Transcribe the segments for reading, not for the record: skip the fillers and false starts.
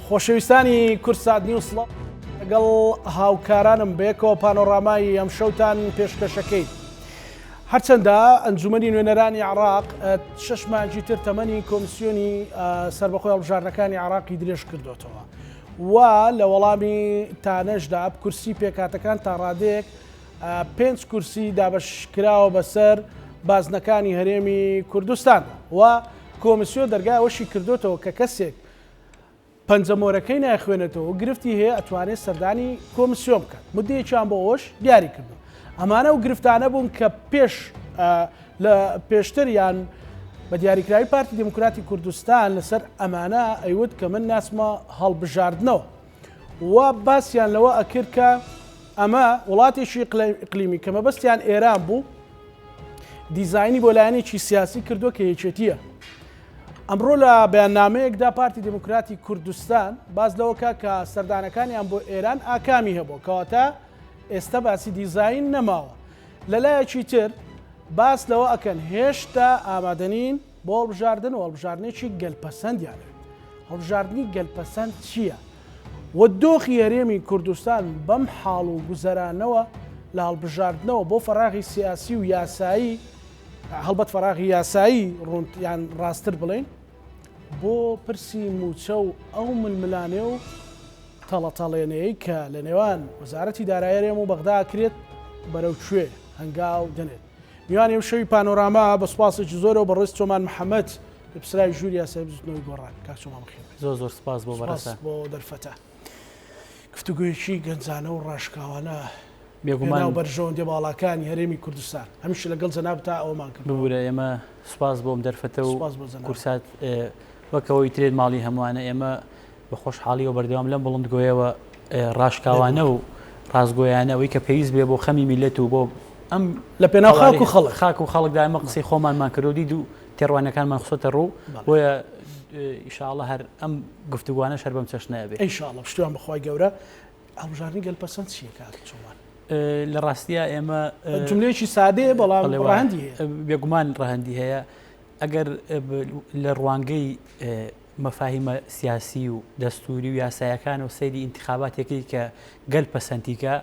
خۆشەویستانی کوردسات نیوز سڵاو لەگەڵ هاوکارانم بەیەکەوە پانۆرامای ئەمشەوتان پێشکەشەکەین. هەرچەندە ئەنجومەنی نوێنەرانی عراق شش مانگی تر تەمەنی کۆمسیۆنی سەربەخۆی هەڵبژاردنەکانی عراقی درێژ کردوێتەوە و لە وەڵامی تانەشدا کورسی پێکاتەکان تا ڕادەیەک پێنج کورسی دابەشکراوە بەسەر بازنەکانی هەرێمی کوردستان و کۆمسیۆن دەرگای ئەوەشی کردوێتەوە کە کەسێک پەنجەمۆرەکەی نایخوێنێتەوە و گرفتی هەیە ئەتوانێت سەردانی کۆمسیۆن بکات مدەیەکیان بۆ ئەوەش دیاری کردووە ئەمانە و گرفتانە بوون کە پێش لە پێشتر یان بە دیاریکراوی پارتی دیموکراتی کوردستان لەسەر ئەمانە ئەیوت کە من ناسمە هەڵبژاردنەوە و باسیان لەوە ئەکرد کە ئەمە وڵاتێکی ئیقلیمی کە مەبەستیان ئێران بوو دیزایانی بۆ لایەنێکی سیاسی کردووە کە یەکێتیە ئەمڕۆ لە بەیاننامەیەکدا پارتی دیموکراتی کوردستان باس لەوە کا کە سەردانەکانیان بۆ ئێران ئاکامی هەبووە، کەواتە ئێستا باسی دیزاین نەماوە. لەلایەکی تر باس لەوە ئەکەن هێشتا ئامادەنین بۆ هەڵبژاردن و هەڵبژاردنێکی گەلپەسەندیان ئەوێت. هەڵبژاردنی گەلپەسەند چییە؟ و دۆخی هەرێمی کوردستان بەم حاڵ و گوزەرانەوە لە هەڵبژاردنەوە بۆ فەراغی سیاسی و یاسایی هەڵبەت فەراغی یاسایی ڕوون یان ڕاستتر بڵێین بۆ پرسی مووچە و ئەو ململانێ و تەڵەتەڵێنەی کە لە نێوان وەزارەتی دارایی هەرێم و بەغدا کرێت بەرەو کوێ هەنگاو دەنێت. میوانی ئەم شەوی پانۆراما بە سوپاسێکی زۆرەوە بەڕێز چۆمان محەمەد لێپرسراوی ژووری یاسایی بزوتنەوەی گۆڕان. کاک چۆمان بەخێر بێیت. زۆر زۆر سوپاس بۆ بەڕێزتان. سوپاس بۆ دەرفەتە. گفتوگۆیەکی گەنجانە و ڕاشکاوانە بێگومان پێناو بەرژەوەندیە باڵاکانی هەرێمی کوردستان هەمیشە لەگەڵ جەنابتا ئەوەمان کردووە. ببورە ئێمە سوپاس بۆ ئەم دەرفەتە و سوپاس بۆ جەنابت. کورسات وەک ئەوەی ترێت ماڵی هەمووانە ئێمە بە خۆشحاڵیەوە بەردەوام لەم بڵندگۆیەوە ڕاشکاوانە و ڕاستگۆیانە ئەوەی کە پێویست بێ بۆ خەمی میللەت و بۆ ئەم لە پێناو خاک و خەڵک خاک و خەڵکدا ئێمە قسەی خۆمانمان کردو دید و تێڕوانەکانمان خستۆتە ڕوو بۆیە ئیشاڵە هەر ئەم گفتوگوانەش هەر بەم چەشنە بێ. ئینشاڵڵا پشتیوان بەخوای گەورە. هەڵبژاردنی گەل پەسەند چییە کاک چۆمان؟ لە ڕاستیا ئێمە جملەیەکی سادەیە بەڵام ڕەهەندی هەیە. بێگومان ڕەهەندی هەیە. ئەگەر لە ڕوانگەی مەفاهیمە سیاسی و دەستوری و یاسایەکان و سەیری ئینتخاباتێکی کە گەل پەسەندیکە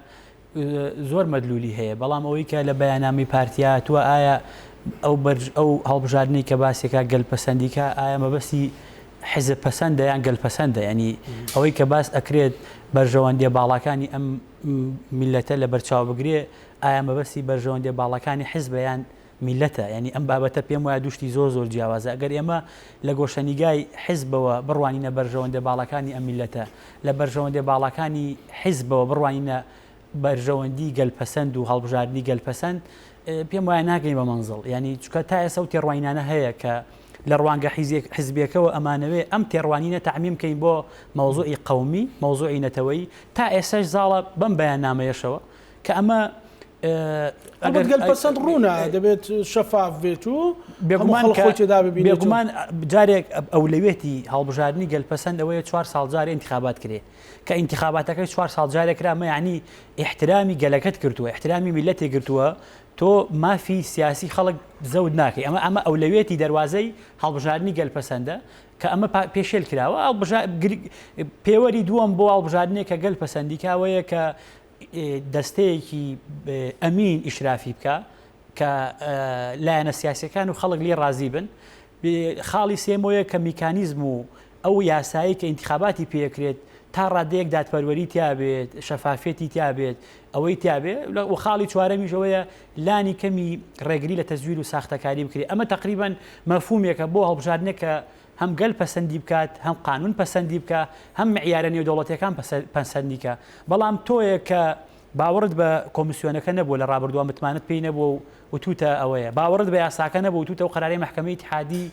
زۆر مەدلولی هەیە بەڵام ئەوەی کە لە بەیاننامەی پارتیا هاتووە ئایا ئەو بەرج ئەو هەڵبژاردنەی کە باسێکا گەل پەسەندیکا ئایا مەبەستی حزب پەسەندە یان گەل پەسەندە ینی ئەوەی کە باس ئەکرێت بەرژەوەندیە باڵاکانی ئەم میلەتە لە بەرچاو بگرێ ئایا مەبەستی بەرژەوەندیە باڵاکانی حزبە یان میلەتە یعنی ئەم بابەتە پێم وایە دوشتی زۆر زۆر جیاوازە ئەگەر ئێمە لە گۆشەنیگای حزبەوە بڕوانینە بەرژەوەندە باڵاکانی ئەم میلەتە لە بەرژەوەندە باڵاکانی حزبەوە بڕوانینە بەرژەوەندی گەل پەسەند و هەڵبژاردنی گەل پەسەند پێم وایە ناگەین بە مەنزڵ یعنی چونکە تا ئێستا و تێڕوانینانە هەیە کە لە ڕوانگە حیزبیەکەوە ئەمانەوێ ئەم تێڕوانینە تەعمیم کەین بۆ مەوزوعی قەومی مەوزوعی نەتەوەیی تا ئێستاش زاڵە بەم بەیاننامەیەشەوە کە ئەمە ئەگەر گەل پەسەند ڕوونە دەبێت شەفاف بێت و بێگومان خۆی تێدا ببینێت بێگومان جارێک ئەولەوێتی هەڵبژاردنی گەل پەسەند ئەوەیە چوار ساڵ جارێ ئینتخابات کرێ کە ئینتخاباتەکەی چوار ساڵ جارێک کرا ئەمە یعنی ئیحترامی گەلەکەت کردووە ئیحترامی میللەتێک گرتووە تۆ مافی سیاسی خەڵک زەوت ناکەی ئەمە ئەمە ئەولەوێتی دەروازەی هەڵبژاردنی گەل پەسەندە کە ئەمە پێشێل کراوە پێوەری دووەم بۆ هەڵبژاردنێک کە گەل پەسەندی کاوەیە کە دەستەیەکی ئەمین ئیشرافی بکە کە لایەنە سیاسەکان و خەڵک لێ ڕازی بن خاڵی سێمەوەیە کە میکانیزم و ئەو یاسایەی کە ئینتیخاباتی پێ ئەکرێت تا ڕادەیەک دادپەروەری تیا بێت، شەفافیەتی تیا بێت، ئەوەی تیا بێ و خاڵی چوارەمیش ئەوەیە لانی کەمی ڕێگری لە تەزویر و ساختەکاری بکرێت. ئەمە تەقریبەن مەفهومێکە بۆ هەڵبژاردنێک کە هەم گەل پەسەندی بکات، هەم قانون پەسەندی بکا، هەم معیارە نێودەوڵەتیەکان پەسەندی کا. بەڵام تۆیەک کە باوەڕت بە کۆمیسیۆنەکە نەبووە لە ڕابردووە متمانەت پێی نەبووە و وتوتە ئەوەیە، باوەڕت بە یاساکە نەبووە وتوتە ئەو قەرارەی مەحکەمەی ئیتیحادی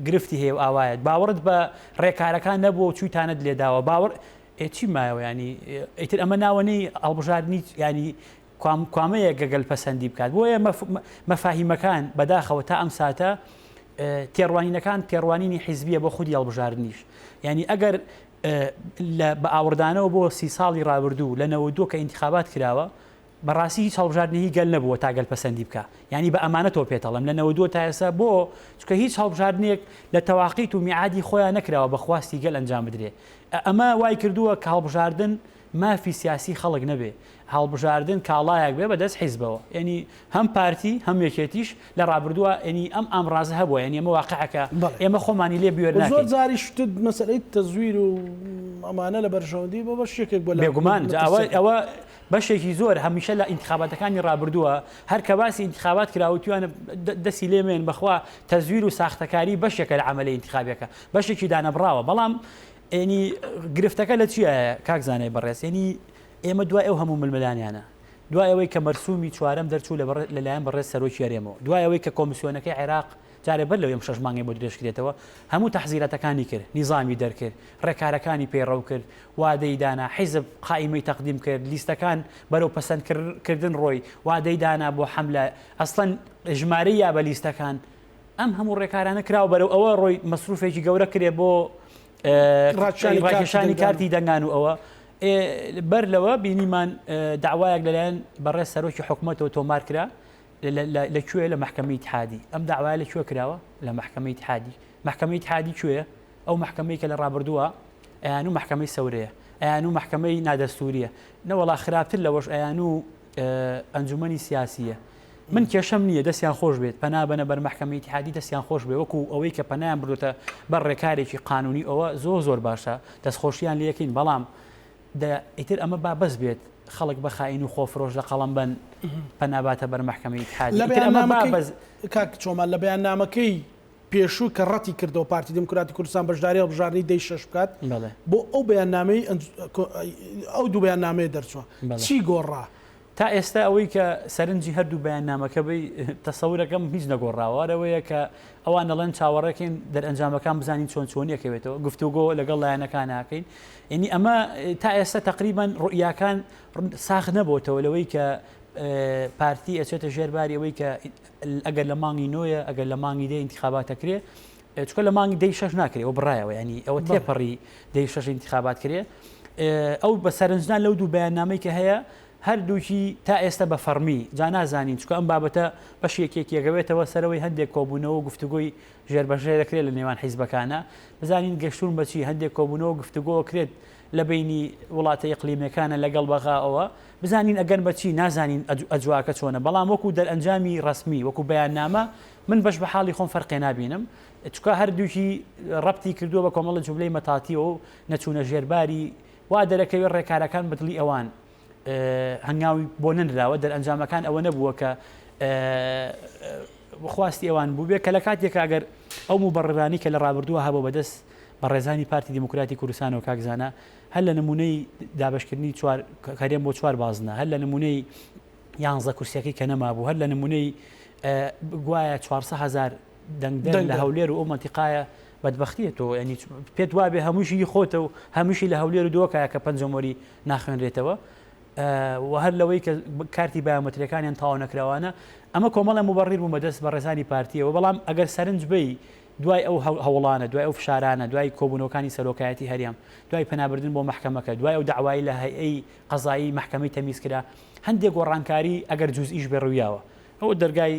گرفتی هەیە و ئاوایە باوەڕت بە ڕێکارەکان نەبووە و چووی تانەت لێداوە باوەڕ ئێ چی مایەوە ینی ئیتر ئەمە ناوەنەی هەڵبژاردنی ینی کوامەیە گەگەل پەسەندی بکات بۆیە مەفاهیمەکان بەداخەوە تا ئەم ساتە تێڕوانینەکان تێڕوانینی حیزبیە بۆ خودی هەڵبژاردنیش ینی ئەگەر لە بە ئاوڕدانەوە بۆ سی ساڵی ڕابردوو لە 92 کە ئینتخابات کراوە. بەڕاستی هیچ هەڵبژاردنی هی گەل نەبووە تا گەل پەسەندی بکا یانی بە ئەمانەتەوە پێت ئەڵێم لە 92 تا ئێستا بۆ چونکە هیچ هەڵبژاردنێک لە تەواقیت و میعادی خۆیان نەکراوە بە خواستی گەل ئەنجام بدرێ ئەمە وای کردووە کە هەڵبژاردن مافی سیاسی خەڵک نەبێ هەڵبژاردن کاڵایەک بێ بە دەست حیزبەوە یعنی هەم پارتی هەم یەکێتیش لە ڕابردووە یعنی ئەم ئامڕازە هەبووە یعنی ئەمە واقعەکە ئێمە خۆمانی لێ بوێر ناکەین زۆر جاریش شتت مەسەلەی تەزویر و ئەمانە لە بەرژەوەندی بۆ بەش یەکێک بۆ بێگومان ئەوە ئەوە بەشێکی زۆر هەمیشە لە ئینتخاباتەکانی ڕابردووە هەر کە باسی ئینتخابات کرا وتویانە دەستی لێ مێن بەخوا تەزویر و ساختەکاری بەشێکە لە عەمەلی ئینتخابیەکە بەشێکی دانەبڕاوە بەڵام ینی گرفتەکە لە چیایە کاک زانای بەڕێز ینی ئێمە دوای ئەو هەموو ململانیانە دوای ئەوەی کە مەرسومی چوارەم دەرچوو لەلایەن بەڕێز سەرۆکی هەرێمەوە دوای ئەوەی کە کۆمیسیۆنەکەی عێراق جارێ بەر لەوەی ئەم شەش مانگەی بۆ درێژ کرێتەوە هەموو تەحزیراتەکانی کرد، نیزامی دەرکرد، ڕێکارەکانی پەیڕەو کرد، وادەی دانا، حیزب قائیمەی تەقدیم کرد، لیستەکان بەرەو پەسەند کردن ڕۆی، وادەی دانا بۆ حەملە، ئەسڵەن ژمارەی یا بە لیستەکان، ئەم هەموو ڕێکارانە کرا و بەرەو ئەوە ڕۆی مەسروفێکی گەورە کرێ بۆ ڕاکێشانی کارتی دەنگان و ئەوە. بەر لەوە بینیمان داوایەک لەلایەن بەڕێز سەرۆکی حکومەتەوە تۆمار کرا لە کوێ لە مەحکەمەی ئیتحادی ئەم داوایە لە کوێ کراوە لە مەحکەمەی ئیتحادی مەحکەمەی ئیتحادی کوێیە ئەو مەحکەمەی کە لە ڕابردووە ئەیان و مەحکەمەی سەورەیە ئەیان و مەحکەمەی نادەستوریە نەوەڵا خراپتر لەوەش ئەیان و ئەنجومەنی سیاسیە من کێشەم نییە دەستیان خۆش بێت پەنا بەنە بەر مەحکەمەی ئیتحادی دەستیان خۆش بێ وەکو ئەوەی کە پەنایان بردوتە بەر ڕێکارێکی قانونی ئەوە زۆر زۆر باشە دەستخۆشیان لەکەین بەڵام دە ئیتر ئەمە با بەس بێت خەڵک بە خائین و خۆفرۆش لە قەڵەم بەن پەنا باتە بەر مەحکەمەی ئیتحادی لە ئیتر ئەمە با بەیاننامەکەی بەس کاک چۆمان لە بەیاننامەکەی پێشوو کە ڕەتی کردەوە پارتی دیموکراتی کوردستان بەشداری هەڵبژاردنی دەی شەش بکات بەڵێ. بۆ ئەو بەیاننامەی ئەنج- کۆ- ئەو دوو بەیاننامەیە دەرچووە بەڵێ. چی گۆڕا؟ تا ئێستا ئەوەی کە سەرنجی هەردوو بەیاننامەکە بەی تەسەورەکەم هیچ نەگۆڕاوە هەر ئەوەیە کە ئەوان ئەڵێن چاوەڕێکەین دەرئەنجامەکان بزانین چۆن چۆنی ئەکەوێتەوە گفتوگۆ لەگەڵ لایەنەکان ئەکەین یعنی ئەمە تا ئێستا تقریبان ڕوئیاکان ساخ نەبۆتەوە لەوەی کە پارتی ئەچێتە ژێرباری ئەوەی کە ئەگەر لە مانگی نۆیە ئەگەر لە مانگی دێ انتخاباتە کرێ چکە لە مانگی دەی شەش ناکرێ ئەو بڕایەوە ینی ئەوە تێپەڕی دەی شەش انتخابات کرێ ئەو بە سەرنجدان لەو دوو بەیاننامەی کە هەیە هەردووکی تا ئێستا بە فەڕمی جا نازانین چکە ئەم بابەتە بەش یەکێکیەکەوێتەوە سەرەوەی هەندێک کۆبوونەوە و گفتوگۆی ژێربەژێر دەکرێت لە نێوان حیزبەکانە بزانین گەشتون بەچی هەندێک کۆبوونەوە گفتوگۆ کرێت لە بینی وڵاتە ئیقلیمەکانە لەگەڵ بەغاوە بزانین ئەگەن بەچی نازانین ئەجواکە چۆنە بەڵام وەکو دەرئەنجامی ڕسمی وەکو بەیاننامە من بەش بە حاڵی خۆم فەرقێ نابینم چکە هەردووکی ڕەبتی کردووە بە کۆمەڵە جوملەی مەتاتیەوە و نەچوونە ژێرباری وا دەرەکەوێت ڕێکارەکان بە دڵی ئەوان هەنگاوی بۆ نەنراوە دەرئەنجامەکان ئەوە نەبووە کە خواستی ئەوان بوو بێ کە لە کاتێک ئەگەر ئەو مبەڕرانی کە لە ڕابردووە هەبوو بەدەست بەڕێزانی پارتی دیموکراتی کوردستانەوە کاک زانا هەر لە نمونەی دابشکردنی چوار هەرێم بۆ چوار بازنە هەر لە نمونەی یانزە کورسیەکەی کە نەمابوو هەر لە نمونەی گوایە 400 هزار دەنگدەر لە هەولێر و ئەو مەنتیقایە بەدبەختیە تۆ ینی پێت وابێ هەمووشی خۆتە و هەمووشی لە هەولێر و دۆکایە کە پەنجەمۆری ناخوێنرێتەوە و هەر لەوەی کە کارتی بایۆمەتریەکانیان تەواو نەکراوانە ئەمە کۆمەڵە مبەڕیر بوو بەدەست بە ڕێزانی پارتیەوە بەڵام ئەگەر سەرنج بی دوای ئەو هەوڵانە دوای ئەو فشارانە دوای کۆبوونەوەکانی سەرۆکایەتی هەرێم دوای پەنابردن بۆ مەحکەمەکە دوای ئەو داوایی لە هەیئەی قەزایی مەحکەمەی تەمیز کرا هەندێک گۆڕانکاری ئەگەر جوزئیش بێ ڕوویاوە ئەوە دەرگای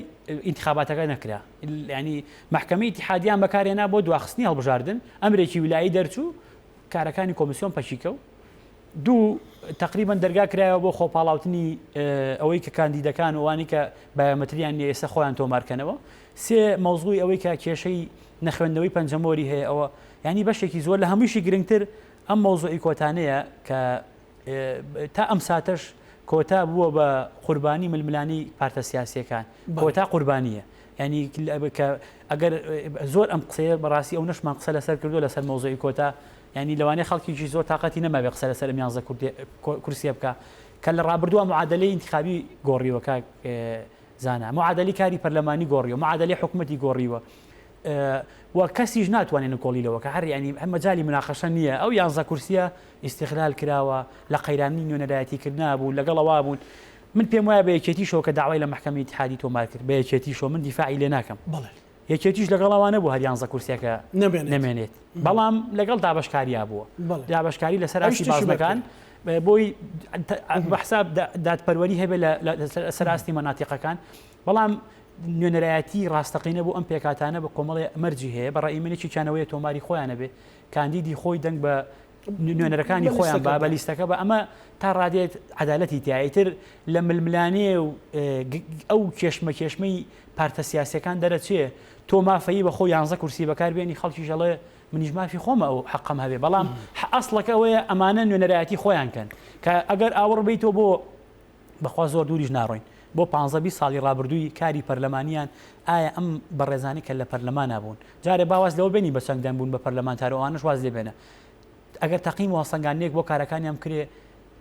ئینتخاباتەکە نەکرا ینی مەحکەمەی ئیتیحادیان بەکارهێنا بۆ دواخستنی هەڵبژاردن ئەمرێکی ولایی دەرچوو کارەکانی کۆمیسیۆن پەکی کەوت دوو تقریبا دەرگا کرایەوە بۆ خۆپاڵاوتنی ئەوەی کە کاندیدەکان و ئەوانی کە بایۆمەتریان نییە ئێستا خۆیان تۆمارکەنەوە سێ مەوزوعی ئەوەی کە کێشەی نەخوێندنەوەی پەنجەمۆری هەیە ئەوە ینی بەشێکی زۆر لە هەمووشی گرنگتر ئەم مەوزوعی کۆتانەیە کە تا ئەم ساتەش کۆتا بووە بە قوربانی ململانی پارتە سیاسیەکان کۆتا قوربانیە ینی کە ئەگەر زۆر ئەم قسەیە بەڕاستی ئەو نەشمان قسە لەسەر کردو لەسەر مەوزوعی کۆتا ینی لەوانەیە خەڵکیی زۆر تااقەتی نەماوێ قسە لەسەر ئەم یانزە کورسیە بکە کە لە ڕابردووە معادلەی انتخابی گۆڕیوە کاک زانا معادلی کاری پەرلەمانی گۆڕیوە معادلی حکوومەتی گۆڕیوە و کەسیش ناتوانێت نکۆڵی لەوە کە هەر ینی مەجای مناقەشە نییە ئەو یانزە کورسیە ئیستیغلال کراوە، لە قەیرانی نوێنەرایەتی کردنا بوون، لەگەڵ ئەوا بوون. من پێم وایە بە یەکێتیشەوە کە داوای لە مەحکەمەی ئیتیحادی تۆمار کرد، بە یەکێتیشەوە من دیفاعی لێ ناکەم. بەڵێ. یەکێتیش لەگەڵ ئەوا نەبوو هەر یانزە کورسیەکە نەمێنێت. نەمێنێت. بەڵام لەگەڵ دابەشکاریا بووە. بەڵێ. دابەشکاری لەسەر ئەویش ئاستی تشی بازنەکان بەرکرد. بۆی بە حساب دادپەروەری هەبێ لە سەر ئاستی مەناتیقەکان بەڵام نوێنەرایەتی ڕاستەقینە بۆ ئەم پێکاتانە بە کۆمەڵێ مەرجی هەیە بە ڕەئی من یەکێکیانەوەیە تۆماری خۆیانە بێ کاندیدی خۆی دەنگ بە نوێنەرەکانی خۆیان با بە لیستەکە بە ئەمە تا ڕادێت عدالەتی تایتر لە ململانێ و ئەو کێشمە کێشمەی پارتە سیاسەکان دەرەچێ تۆ مافەی بە خۆ یانزە کورسی بەکاربێنی خەڵکی ژەڵێ منیش مافی خۆمە ئەو حەقەم هەبێ بەڵام ئەسڵەکە ئەوەیە ئەمانە نوێنەرایەتی خۆیان کەن کە ئەگەر ئاوڕ بیتەوە بۆ بەخوا زۆر دووریش ناڕۆین بۆ پ 20 ساڵی ڕابردووی کاری پەرلەمانیان ئایا ئەم بەڕێزانی کە لە پەرلەمانا بوون جارێ با واز لەوە بێنی بە چەند دەنگ بوون بە پەرلەمانتار و ئەوانەش واز لێ بێنە ئەگەر تەقیم و هەڵسەنگاندنێک بۆ کارەکانیان بکرێ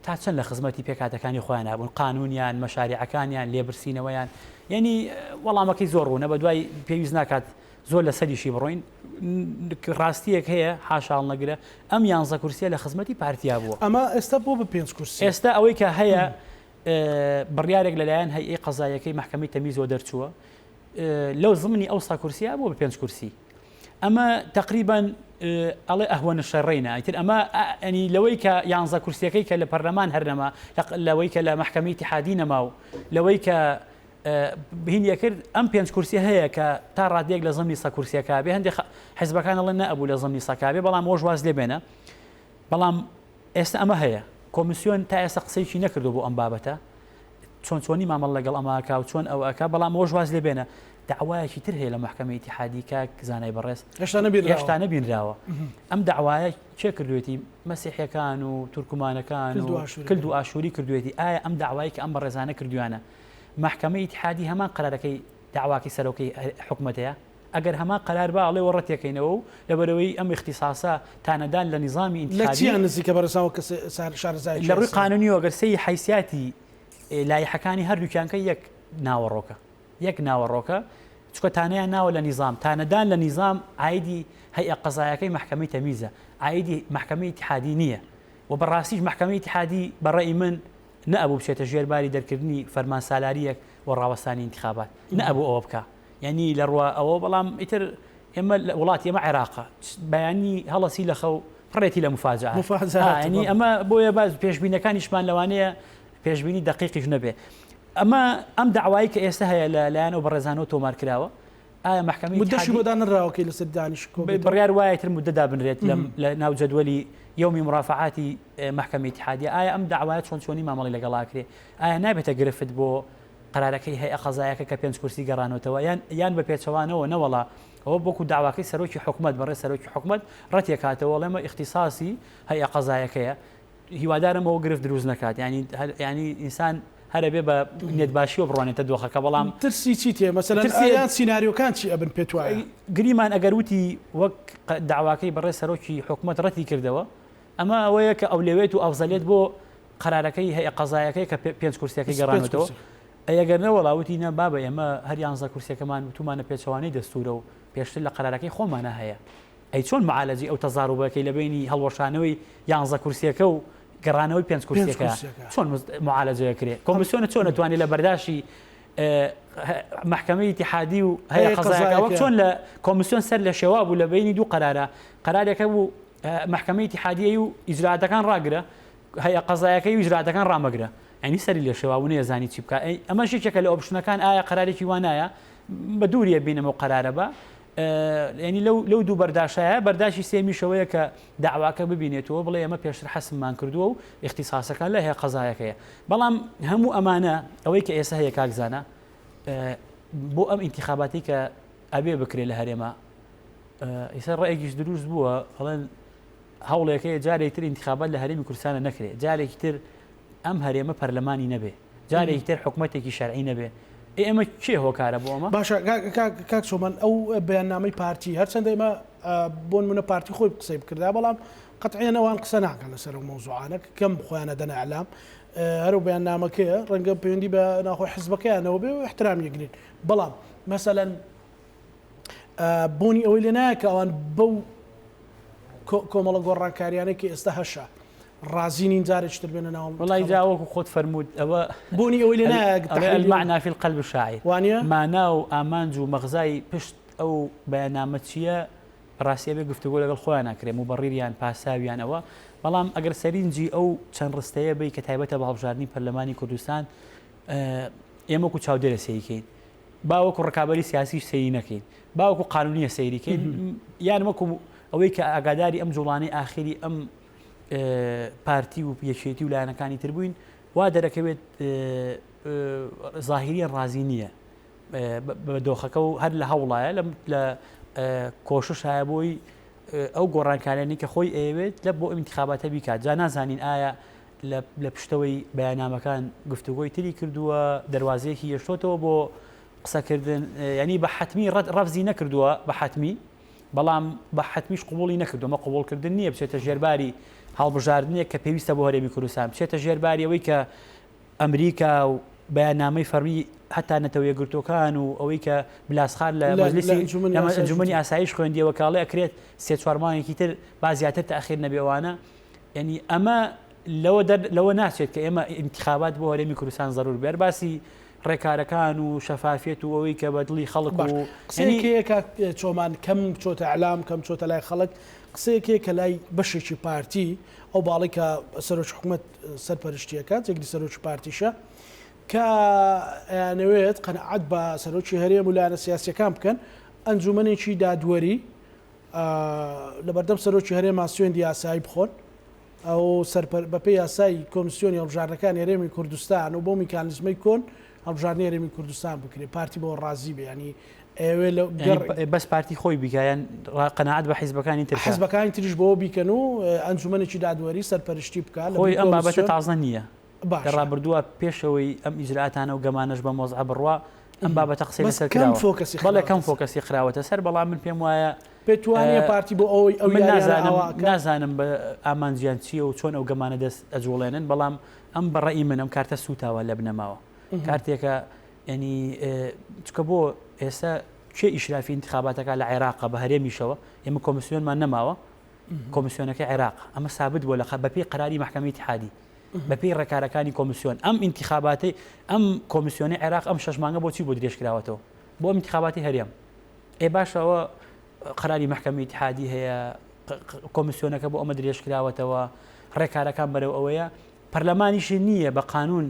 تا چەند لە خزمەتی پێکهاتەکانی خۆیان بوون قانونیان مەشاریعەکانیان لێبرسینەوەیان یعنی وەڵامەکەی زۆر ڕوونە بە دوای پێویست ناکات زۆر لەسەریشی بڕۆین ڕاستیەک هەیە حاشا هەڵنەگرە ئەم یانزە کورسیە لە خزمەتی پارتیا بووە. ئەمە ئێستا بۆ بە پێنج کورسی؟ ئێستا ئەوەی کە هەیە بڕیارێک لەلایەن هەیئەی قەزاییەکەی مەحکەمەی تەمیزەوە دەرچووە لەو زمنی ئەو سا کورسیە بووە بە پێنج کورسی ئەمە تقریبان ئەڵێ ئەهوەنە شەڕینە ئیتر ئەمە ئەنی لەوەی کە یانزە کورسیەکەی کە لە پەرلەمان هەر نەما لەوەی کە لە مەحکەمەی ئیتیحادی نەما و لەوەی کە هینی ئەکرد ئەم پێنج کورسیە هەیە کە تا ڕادەیەک لە زەمنی سە کورسیەکە بێ هەندێک حزبەکان ئەڵێن نەئەبوو لە زەمنی سەکا بێ بەڵام وەش واز لێ بێنە بەڵام ئێستا ئەمە هەیە کۆمیسیۆن تا ئێستا قسەیەکی نەکردو بۆ ئەم بابەتە چۆن چۆنی مامەڵ لەگەڵ ئەماکە و چۆن ئەو ئەکا بەڵام وەش واز لێ بێنە داوایەکی تر هەیە لە محکمە ئیتیحادی کاک زانای بەڕێز هێشتا نەبینراوە ئەم داوایە کێ کردوێتی مەسیحەکان و تورکمانەکان و کلد و ئاشووری کردوێتی ئایا ئەم داوای کە ئەم بەڕێزانە کردویانە مەحکەمەی ئیتیحادی هەمان قەرارەکەی دەعواکەی سەرۆکەی حکومەتەیە؟ ئەگەر هەمان قەرار با ئەڵێ وەڕەتێکەینەوە و لەبەرئەوەی ئەم ئیختیساسە تانەدان لە نیزامی لە ئینتخابی چیان نزیکە بەڕێزان وەک کەسێ شارەزایەکی لە ڕووی یاسایی؟ قانونیەوە گەر سەیری حەیسیاتی لایحەکانی هەردووکیان کەی یەک ناوەڕۆکە یەک ناوەڕۆکە چونکە تانەیان ناوە لە نیزام تانەدان لە نیزام عایدی هەیئە قەزایەکەی مەحکەمەی تەمیزە عایدی مەحکەمەی ئیتیحادی نییە و بەڕاستیش مەحکەمەی ئیتیحادی بە ڕەئی من نەئەبوو بچێتە ژێر باری دەرکردنی فەرمان سالاریەک و ڕاوەستانی ئینتخابات نەئەبوو ئەوە بکا یانی لە ڕوە ئەوە بەڵام ئیتر ئێمە وڵاتی ئێمە عێراقە بەیانی هەڵەسی لە خەو پڕێتی لە مفاجئات ینی ئەمە بۆیە باز پێشبینەکانیشمان لەوانەیە پێشبینی دقیقیش نەبێ ئەمە ئەم داوایی کە ئێستا هەیە لە لایەن و بەڕێزانەوە تۆمار کراوە ئایا مەحکەمەی موددەشی بۆ دانراوە کەی لەسەر دانیش کۆ بێتەوە؟ بڕیار وایە تر موددە دابنرێت لەم لە ناو جەدوەلی یەومی مورافەعاتی مەحکەمەی ئیتیحادیە ئایا ئەم دەعوایە چۆن چۆنی مامەڵەی لەگەڵ ئەکرێ؟ ئایا نابێتە گرفت بۆ قەرارەکەی هەیئە قەزایەکە کە پێنج کورسی گەڕانۆتەوە یان یان بە پێچەوانەوە نەوەڵا ئەوە وەکو دەعواکەی سەرۆکی حکومەت بەڕێز سەرۆکی حکومەت ڕەتیەکاتەوە ئەڵێ ئەمە ئیختیساسی هەیئە قەزایەکەیە هیوادارم ئەوە گرفت دروست نەکات ینی ینی ئینسان هەر ئەبێ بە نیەت باشیەوە بڕوانێتە دۆخەکە بەڵام ترسی چی تێ مەسەلەن ترسی ئایان سیناریۆکان چی ئەبن پێت وایە؟ گریمان ئەگەر وتی وەک داواکەی بەڕێز سەرۆکی حکومەت ڕەتی کردەوە ئەمە ئەوەیە کە ئەولەوێت و ئەفزەلێت بۆ قەرارەکەی هەیە قەزایەکەی کە پێنج کورسیەکەی گەڕانەوە ئەی ئەگەر نەوەڵا وتی نە بابە ئێمە هەر یانزە کورسیەکەمان وتومانە پێچەوانەی دەستورە و پێشتر لە قەرارەکەی خۆمانە هەیە ئەی چۆن معالەجەی ئەو تەزاروبەکەی لە بەینی هەڵوەشانەوەی یانزە کورسیەکە و گەڕانەوەی پێنج کورسیەکە چۆن معالەجە ئەکرێ؟ کۆمیسیۆنە چۆن ئەتوانێ لە بەرداشی مەحکەمەی ئیتیحادی و هەیە قەزایەکە وەک چۆن لە کۆمیسیۆن سەر لە شێوا بوو لە بەینی دوو قەرارە قەرارێکە بوو مەحکەمەی ئیتیحادیی و ئیجراتەکان ڕاگرە هەیە قەزایەکەی و ئیجراتەکان ڕامەگرە یانی سەری لێ شێوا بوو نەیەزانی چی بکا ئەی ئەمەش یەکێکە لە option ەکان ئایا قەرارێکی وا نایە بە دووریە بینم ئەو قەرارە بە یعنی لەو لەو دوو بەرداشایە بەرداشی سێمیشەوەیە کە داواکە ببینێتەوە بڵێ ئێمە پێشتر حەسممان کردووە و ئیختیساسەکە لە هەیە قەزایەکەیە بەڵام هەموو ئەمانە ئەوەی کە ئێستا هەیە کاک زانا بۆ ئەم ئینتیخاباتی کە ئەبێ بکرێ لە هەرێمە ئیسا ڕێگیش دروست بووە ئەڵێن هەوڵێک هەیە جارێکی تر ئینتیخابات لە هەرێمی کوردستانە نەکرێ، جارێکی تر ئەم هەرێمە پەرلەمانی نەبێ، جارێکی تر حکومەتێکی شەرعی نەبێ، ئێ ئەمە کێ هۆکارە بۆ ئەمە؟ باشە کاک چۆمان ئەو بەیاننامەی پارتی هەرچەندە ئێمە بۆ نمونە پارتی خۆی قسەی بکردا بەڵام قەتعیان ئەوان قسە ناکەن لەسەر ئەو مەوزوعانە کەم خۆیانە دەنە ئەلام هەرو بەیاننامەکەیە ڕەنگە پەیوەندی بە ناخۆی حزبەکەیانەوە بێ و احترام یەگرین بەڵام مەسەلەن بۆنی ئەوەی لێ نایە کە ئەوان بەو کۆمەڵە گۆڕانکاریانەی کە ئێستا هەشە ڕازی نین جارێکی تر بێنە ناو وڵی جا وەکو خۆت فەرمووت ئەوە بۆنی ئەوەی لێ نایە المعنى في القلب شاعر وانە مانا و ئامانج و مەغزای پشت ئەو بەیاننامە چییە؟ بەڕاستی ئەبێ گفتوگۆ لەگەڵ خۆیان کرێ موبەڕیریان پاساویان ئەوە بەڵام ئەگەر سەرینجی ئەو چەند ڕستەیە بی کە تایبەتە بە هەڵبژاردنی پەرلەمانی کوردستان ئێمە وەکو چاودێرە سەیرکەین با وەکو ڕکابەری سیاسیش سەیری نەکەین با وەکو قانونیە سەیریکەین یان وەکو ئەوەی کە ئاگاداری ئەم جوڵانەی ئاخری ئەم پارتی و یەکێتی و لایەنەکانی تر بووین وا دەرەکەوێت زاهیریان ڕازی نییە بە دۆخەکە و هەر لە هەوڵایە لە کۆشش هەیە بۆی ئەو گۆڕانکاریانی کە خۆی ئەیەوێت لە بۆ ئینتخاباتە بیکات جا نازانین ئایا لە پشتەوەی بەیاننامەکان گفتوگۆی تری کردووە دەواازەیەکی هێشتۆتەوە بۆ قسەکردن ینی بە حتمی ڕەت ڕەفزی نەکردووە بە حتمی بەڵام بە حتمیش قوبولی نەکردومە قوبولکردن نییە بچێتە ژێرباری هەڵبژاردنێک کە پێویستە بۆ هەرێمی کوردستان بچێتە ژێرباری ئەوەی کە ئەمریکا و بەیاننامەی فەڕمی هەتا نەتەوە یەکگرتووەکان و ئەوەی کە بلاسخار لە مەجلیسی ئەنجومەنی ئاسایش خوێندیەوە کاڵێ ئەکرێت سێ چوار مانگێکی تر با زیاتر تاخیر نەبێ ئەوانە یعنی ئەمە لەوە دەر لەوە ناچێت کە ئێمە ئینتخابات بۆ هەرێمی کوردستان زەرور بێر باسی ڕێکارەکان و شەفافیەت و ئەوەی کە بە دڵی خەڵک و قسەیەکەیە کاک چۆمان کەم چۆتە ئەلام کەم چۆتە لای خەڵک قسەیەکەیە کە لای بەشێکی پارتی ئەو باڵی کە سەرۆکی حکومەت سەرپەرشتیەکە جێگری سەرۆکی پارتیشە کە ئەیانەوێت قەناعەت بە سەرۆکی هەرێم و لایەنە سیاسیەکان بکەن ئەنجومەنێکی دادوەری لەبەردەم سەرۆکی هەرێما سوێندی یاسایی بخۆن ئەو سەرپەر بەپێی یاسای کۆمسیۆنی هەڵبژاردنەکانی هەرێمی کوردستان و بۆ میکانیزمەی کۆن هەڵبژاردنی هەرێمی کوردستان بکرێت پارتی بۆ ڕازی بێ ینی ئەوێ لە بەس پارتی خۆی بیکە یان قەناعەت بە حیزبەکانی تر حیزبەکانی تریش بۆ بیکەن و ئەنجومەنێکی دادوەری سەرپەرشتی بکە لە خۆی ئەم بابەتە تازە نییە لە ڕابردووە پێشەوەی ئەم ئیجراتانە و گەمانەش بە مۆزعە بڕوا ئەم بابەتە قسەی لەسەر کراوە بەڵێ کەم focus ی خراوەتە سەر بەڵام من پێم وایە پێت وانیە پارتی بۆ ئەوەی ئەو من نازانم نازانم بە ئامانجیان چییە و چۆن ئەو گەمانە دەست ئەجوڵێنن بەڵام ئەم بەڕێی من ئەم کارتە سوتاوە لە بنەماوە کارتێکە ینی چکە بۆ ئێستا کێ ئیشرافی انتخاباتەکە لە عێراقە بە هەرێمیشەوە ئێمە کۆمیسیۆنمان نەماوە کۆمیسیۆنەکە عێراق ئەمە سابت بووە لە بەپێی قەراری مەحکەمەی ئیتحادی بەپێی ڕێکارەکانی کۆمیسیۆن ئەم ئینتخاباتی ئەم کۆمیسیۆنی عێراق ئەم شەش مانگە بۆچی بۆ درێژ کراوەتەوە بۆ ئەم ئینتخاباتی هەرێم ئێ باشە ئەوە قەراری مەحکەمەی ئیتحادی هەیە کۆمیسیۆنەکە بۆ ئەمە درێژ کراوەتەوە ڕێکارەکان بەرەو ئەوەیە پەرلەمانیشی نییە بە قانون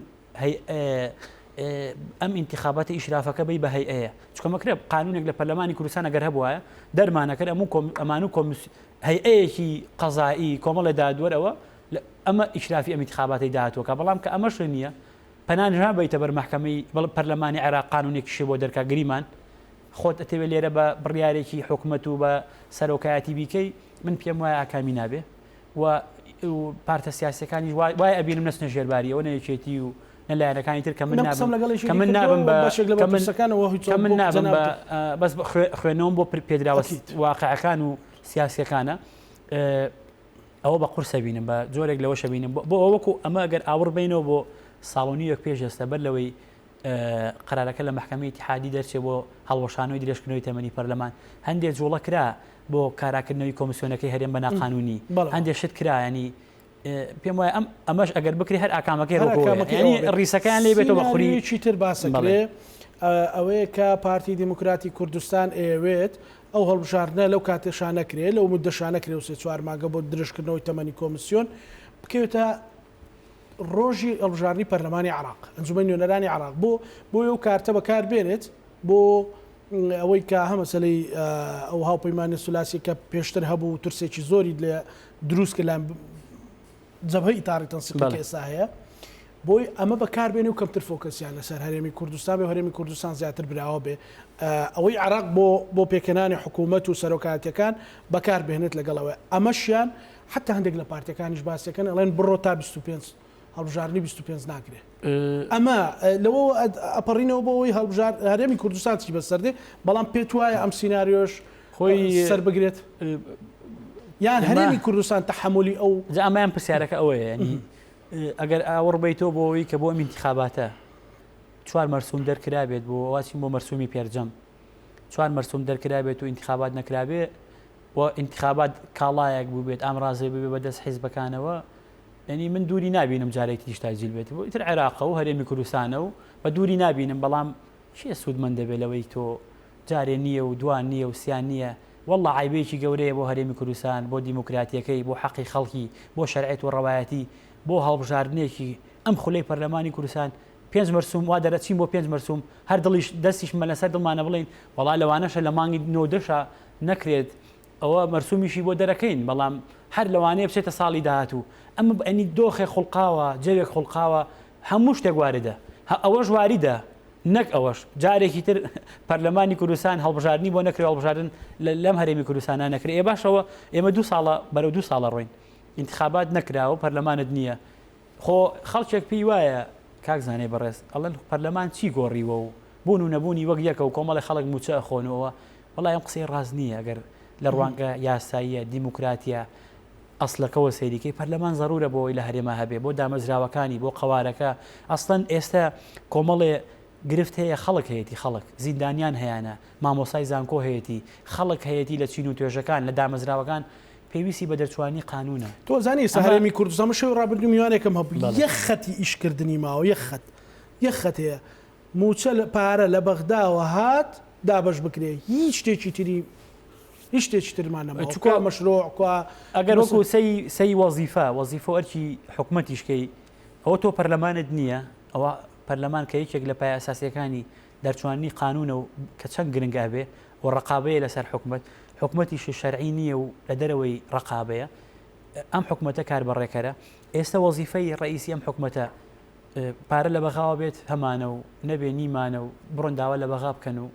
ئەم ئینتخاباتە ئیشرافەکە بی بە هەیئەیە چونکە مەکرێ قانونێک لە پەرلەمانی کوردستان ئەگەر هەبوایە دەرمانەکرد ئەمو ئەمان و کۆمیس هەیئەیەکی قەزایی کۆمەڵی دادوەرەوە ئەمە ئیشرافی ئەم ئینتخاباتی داهاتوەکە بەڵام کە ئەمەش نییە پەنا نابەیتە بەر مەحکەمەی پەرلەمانی عێراق قانونێکیشی بۆ دەرکا گریمان خۆت ئەتەوێ لێرە بە بڕیارێکی حکومەت و بە سەرۆکایەتی بیکەی من پێم وایە ئاکامی نابێ و پارتە سیاسەکانیش وای ئەبینم نەچنە ژێرباری ئەوە نە یەکێتی و نە لایەنەکانی تر کە من نابم کە من نابم بە بەشێک لە بەرپرسەکانەوە هیچ کە من نابم بە بەس خوێنەوەم بۆ پێدراوە واقعەکان و سیاسیەکانە ئەوە بە قورسە بینم بە جۆرێک لەوە شەبینم بۆ ئەوەکو ئەمە ئەگەر ئاوڕ بینەوە بۆ ساڵۆنیەک پێش ئێستا بەر لەوەی قەرارەکە لە مەحکەمەی ئیتیحادی دەرچێ بۆ هەڵوەشانەوەی درێژکردنەوەی تەمەنی پەرلەمان، هەندێ جوڵە کرا بۆ کاراکردنەوەی کۆمیسیۆنەکەی هەرێم بە ناقانونی، هەندێ شت کرا یانی پێم وایە ئەم ئەمەش ئەگەر بکرێ هەر ئاکامەکەی ڕۆکەوەیە یانی ڕیسەکەیان لێ بێتەوە بە خوری. سیناریۆیەکی تر باسەکرێ ئەوەیە کە پارتی دیموکراتی کوردستان ئەیەوێت ئەو هەڵبژاردنە لەو کاتەشا نەکرێ لەو موددەشا نەکرێ و سێ چوار مانگە بۆ درێژکردنەوەی تەمەنی کۆمیسیۆن بکەوێتە ڕۆژی هەڵبژاردنی پەرلەمانی عێراق، ئەنجومەنی نوێنەرانی عێراق بۆ بۆی ئەو کارتە بەکار بێنێت بۆ ئەوەی کە هە مەسەلەی ئەو هاوپەیمانە سولاسی کە پێشتر هەبوو ترسێکی زۆری لێ دروست کرد لە جەبهەی ئیتاری تەنسیقی کە ئێستا هەیە بۆی ئەمە بەکار بێنێ و کەمتر focus یان لەسەر هەرێمی کوردستان بێ هەرێمی کوردستان زیاتر براوە بێ ئەوەی عێراق بۆ بۆ پێکهێنانی حکوومەت و سەرۆکایەتیەکان بەکار بهێنێت لەگەڵەوە ئەمەشیان حەتا هەندێک لە پارتیەکانیش باسیەکەن ئەڵێن بڕۆ تا 25 هەڵبژاردنی 25 ناکرێ ئەمە لەوە ئەپەڕینەوە بۆ ئەوەی هەڵبژار هەرێمی کوردستان چی بەسەر دێ بەڵام پێت وایە ئەم سیناریۆش خۆی سەر بگرێت یان هەرێمی کوردستان تەحەمولی ئەو جا ئەمەیان پرسیارەکە ئەوەیە ینی ئەگەر ئاوڕ بیتەوە بۆ ئەوەی کە بۆ ئەم ئینتخاباتە چوار مەرسوم دەرکرابێت بۆ واچین بۆ مەرسومی پێرجەم چوار مەرسوم دەرکرابێت و ئینتخابات نەکرابێ و ئینتخابات کاڵایەک بووبێت ئامرازێک ببێ بە دەست حیزبەکانەوە یعنی من دووری نابینم جارێکی تریش تاجیل بێت بۆ ئیتر عێراقە و هەرێمی کوردستانە و بە دووری نابینم بەڵام کێ سوودمەند دەبێت لەوەی تۆ جارێ نییە و دوان نییە و سیان نییە. واللە عەیبەیەکی گەورەیە بۆ هەرێمی کوردستان، بۆ دیموکراتیەکەی، بۆ حەقی خەڵکی، بۆ شەرعیەت و ڕەوایەتی، بۆ هەڵبژاردنێکی ئەم خولەی پەرلەمانی کوردستان پێنج مەرسوم وا دەرەچین بۆ پێنج مەرسوم هەر دڵیش دەستیشمە لەسەر دڵمانە بڵێین وەڵا لەوانەشە لە مانگی نۆ دەشا نەکرێت ئەوە مەرسومیشی بۆ دەرەکەین بەڵام هەر لەوانەیە بچێتە ساڵی داهاتوو ئەمە ئەنی دۆخێک خوڵقاوە جەوێک خوڵقاوە هەموو شتێک واردە ئەوەش واریدە نەک ئەوەش جارێکی تر پەرلەمانی کوردستان هەڵبژاردنی بۆ نەکرێ هەڵبژاردن لەم هەرێمی کوردستانە نەکرێ ئێ باشەوە ئێمە دو ساڵە بەرەو دو ساڵە ڕۆین ئینتخابات نەکراوە پەرلەمانت نییە خۆ خەڵکێک پێی وایە کاک زانای بەڕێز ئەڵێن پەرلەمان چی گۆڕیوە و بوون و نەبوونی وەک یەکە و کۆمەڵی خەڵک مووچە ئەخۆن و ئەوە وەڵای ئەم قسەی ڕاست نییە ئەگەر لە ڕوانگە یاساییە دیموکراتیە ئەسلەکەوە سەیریکەی پەرلەمان زەرورە بۆ ئەوەی لە هەرێما هەبێ بۆ دامەزراوەکانی بۆ قەوارەکە ئەسڵەن ئێستا کۆمەڵێ گرفت هەیە خەڵک هەیەتی خەڵک زیندانیان هەیانە مامۆسای زانکۆ هەیەتی خەڵک هەیەتی لە چین و توێژەکان لە دامەزراوەکان پێویستی بە دەرچوانی قانونە. تۆ زانی ئێستا هەرێمی کوردستان من شەوی ڕابردوو میوانێکم هەبوو یەک خەتی ئیشکردنی ماوە یەک خەت یەک خەت هەیە مووچە پارە لە بەغداوە هات دابەش بکرێ هیچ شتێکی تری هیچ شتێکی ترمان نەماوە کوا مەشروع کوا ئەگەر وەکو سەی سەی وەزیفە وەزیفە و ئەرکی حکومەتیش کەی ئەوە تۆ پەرلەمانت نییە ئەوە پەرلەمان کە یەکێک لە پایە ئەساسیەکانی دەرچوانی قانونە و کە چەند گرنگ ئەبێ و ڕقابەیە لەسەر حکومەت حکومەتیش شەرعی نییە و لە دەرەوەی ڕقابەیە ئەم حکومەتە کار بەڕێکەرە ئێستا وەزیفەی ڕئیسی ئەم حکومەتە پارە لە بەغاوە بێت هەمانە و نەبێ نیمانە و بڕۆن داوا لە بەغا بکەن و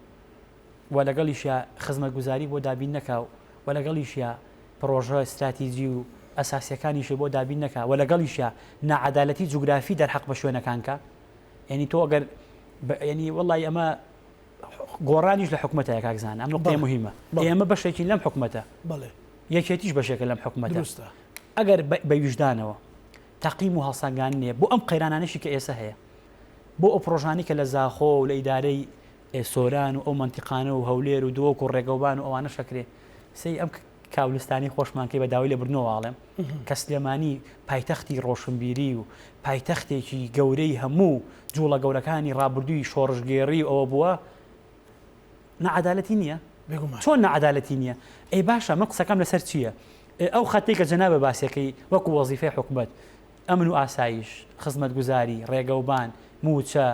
و لەگەڵیشیا خزمەتگوزاری بۆ دابین نەکا و و لەگەڵیشیا پڕۆژە ستراتیجی و ئەساسیەکانیشی بۆ دابین نەکا و لەگەڵیشیا ناعەدالەتی جوگرافی دەرحەق بە شوێنەکان کا یعنی تۆ ئەگەر یعنی وەڵی ئەمە گۆڕانیش لە حکومەتە کاک زانا ئەم نقطەیە مهمە ئێمە بەشێکین لەم حکومەتە یەکێتیش بەشێکە لەم حکومەتە ئەگەر بە ویژدانەوە تەقیم و هەڵسەنگاندنێ بۆ ئەم قەیرانانەشی کە ئێستا هەیە بۆ ئەو پرۆژانی کە لە زاخۆ و لە ئیدارەی سۆران و ئەو مەنتیقانە و هەولێر و دهۆک و ڕێگەوبان و ئەوانەش ئەکرێ سەی ئەم کاولستانی خۆشمان کەی بە داوای لێبوردنەوە ئاڵێم کە سلێمانی پایتەختی ڕۆشنبیری و پایتەختێکی گەورەی هەموو جوڵە گەورەکانی ڕابردووی شۆڕشگێڕی و ئەوە بووە نەعادالەتی نییە چۆن نەعادالەتی نییە ئەی باشە من قسەکەم لەسەر چییە ئەو خەتێک کە جەنابە باسیەکەی وەکو وەزیفەی حکومەت ئەمن و ئاسایش خزمەتگوزاری ڕێگەوبان موچە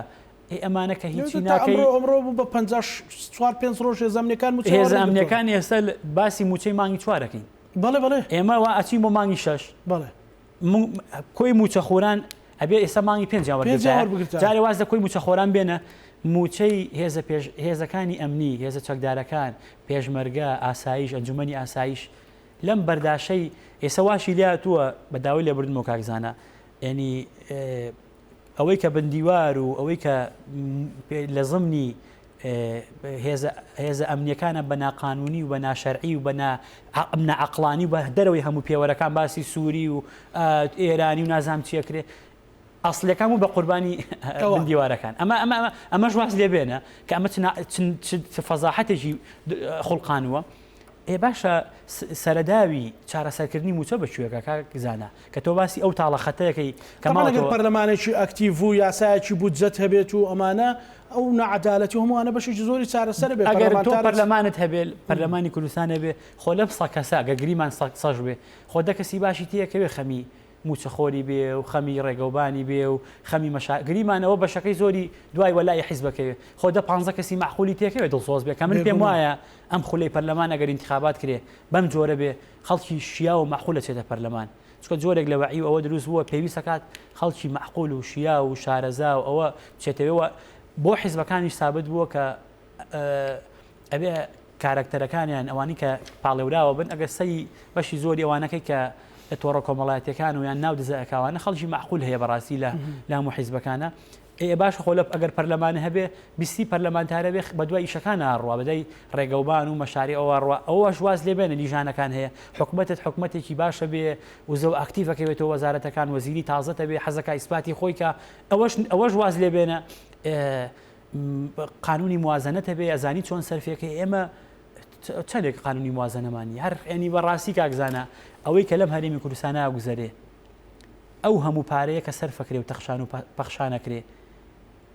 ئەی ئەمانە کە هیچی ناکەی. ئەمڕۆ ئەمڕۆ بوو بە 54 پێنج ڕۆژ هێزە ئەمنیەکان مووچەیان هێزە وەرنەگرتووە. ئەمنیەکان ئێستا باسی مووچەی مانگی چوارەکەین. بەڵێ بەڵێ. ئێمە وا ئەچین بۆ مانگی شەش. بەڵێ. کۆی مووچەخۆران ئەبێ ئێستا مانگی پێنجیان پێنجیان وەربگرتایە. وەربگرتایە. جارێ واز لە کۆی مووچەخۆران بێنە، مووچەی هێزە پێش هێزەکانی ئەمنی، هێزە چەکدارەکان، پێشمەرگە، ئاسایش، ئەنجومەنی ئاسایش لەم بەرداشەی ئێستا واشی لێهاتووە بە داوای لێبوردنمەوە کاک زانا یانی ئەوەی کە بندیوار و ئەوەی کە لە زمنی هێزە ئەمنیەکانە بە ناقانونی و بە ناشەرعی و بە ناعقلانی و بە دەرەوەی هەموو پێوەرەکان باسی سووری و ئێرانی و نازام چیەکرێ ئەسلەکان و بە قوربانی دیوارەکان ئەمە ئەمە ئەمەش واز لێ بێنە کە ئەمە چ فەزاحەتێکی خوڵقانووە ئێ باشە سەرەداوی چارەسەرکردنی مووچە بە کوێکە کاک زانا کە تۆ باسی ئەو تاڵە خەتەیەکەی کە تەبعەن ئەگەر ماوەتەوە. پەرلەمانێکی ئەکتیڤ و یاسایەکی بودجەت هەبێت و ئەمانە ئەو ناعەدالەتی و هەمووانە بەشێکی زۆری چارەسەر ئەبێت ئەگەر تۆ پەرلەمانتارت پەرلەمانت هەبێ پەرلەمانی کوردستان هەبێ خۆ لەم سە کەسە گەر گریمان سە سەش بێ خۆ دە کەسی باشی تێکەوێ خەمی مووچەخۆری بێ و خەمی ڕێگەوبانی بێ و خەمی مەشا گریمانەوە بەشەکەی زۆری دوای وەلائی حیزبەکەوێ خۆ دە پانزە کەسی مەعقولی تێکەوێ دڵسۆز بێ کە من پێم وایە ئەم خولەی پەرلەمان ئەگەر ئینتخابات کرێ بەم جۆرە بێ خەڵکی شیاو و مەعقول ئەچێتە پەرلەمان چونکە جۆرێک لە وەعی و ئەوە دروست بووە پێویست ئەکات خەڵکی مەعقول و شیاو و شارەزا و ئەوە بچێتەوێ و بۆ حیزبەکانیش سابت بووە کە ئەبێ کارەکتەرەکانیان ئەوانی کە پاڵێوراوە بن ئەگەر سەری بەشی زۆری ئەوانەکەی کە لە تۆڕە کۆمەڵایەتەکان و یان ناو دزە ئەکاوانە خەڵکی معقول هەیە بەڕاستی لە لام و حیزبەکانە ئێ باشە خۆ لە ئەگەر پەرلەمان هەبێ بیستی پەرلەمانتارە بێ بەدوای ئیشەکان ئاڕوا بەدای ڕێگەوبان و مەشاری ئەوە ڕوا ئەوەش واز لێ بێنە لیژانەکان هەیە حکومەتت حکومەتێکی باشە بێ وزە و ئاکتیڤەکەوێتەوە وەزارەتەکان وەزیری تازەتە بێ حەزەکە ئیسپاتی خۆی کە ئەوەش ئەوەش واز لێ بێنە قانونی موازنەت هەبێ ئەزانی چۆن سەرفێکەی ئێمە چەندێک قانونی موازنەمان نیە هەر ینی بەڕاستی کاک زانا ئەوەی کە لەم هەرێمی کوردستانە گوزەرێ ئەو هەموو پارەیە کە سەرفەکرێ و تەخشان و پەخشانەکرێ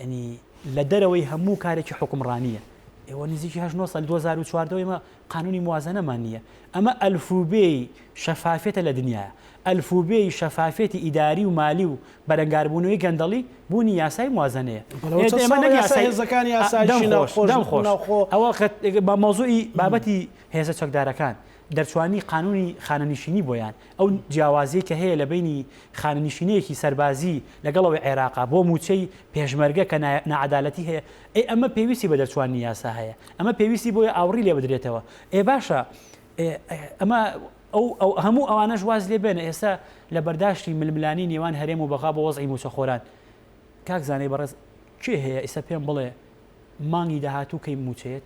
ینی لە دەرەوەی هەموو کارێکی حکومڕانیە. ئێوە نزیکی هەشت نۆ ساڵ 2014 ئێمە قانونی موازەنەمان نییە ئەمە ئەلفوبێی شەفافیەتە لە دنیایا ئەلفوبێی شەفافیەتی ئیداری و مالی و بەرەنگاربوونەوەی گەندەڵی بوونی یاسای موازەنەیە بەڵێ چەند ئێمە ساڵە نەک یاسای یاسای هێزەکانی دەم ئاسایشی خۆش ناوخۆش دەم خۆش ناوخۆ ئەوە کە بە مەوزوعی بابەتی هێزە چەکدارەکان دەرچوانی قانونی خانەنیشینی بۆیان ئەو جیاوازیەی کە هەیە لە بەینی خانەنیشینەیەکی سەربازی لەگەڵ ئەوەی عێراقا بۆ مووچەی پێشمەرگە کە ناعەدالەتی هەیە ئەی ئەمە پێویستی بە دەرچوانی یاسا هەیە ئەمە پێویستی بۆیە ئاوڕی لێ بدرێتەوە ئێ باشە ئەمە ئەو ئەو هەموو ئەوانەش واز لێ بێنە ئێستا لە بەرداشتی ململانی نێوان هەرێم و بەغا بۆ وەزعی مووچەخۆران کاک زانای بەڕێز کێ هەیە ئیستا پێم بڵێ مانگی داهاتوو کەی مووچەیەت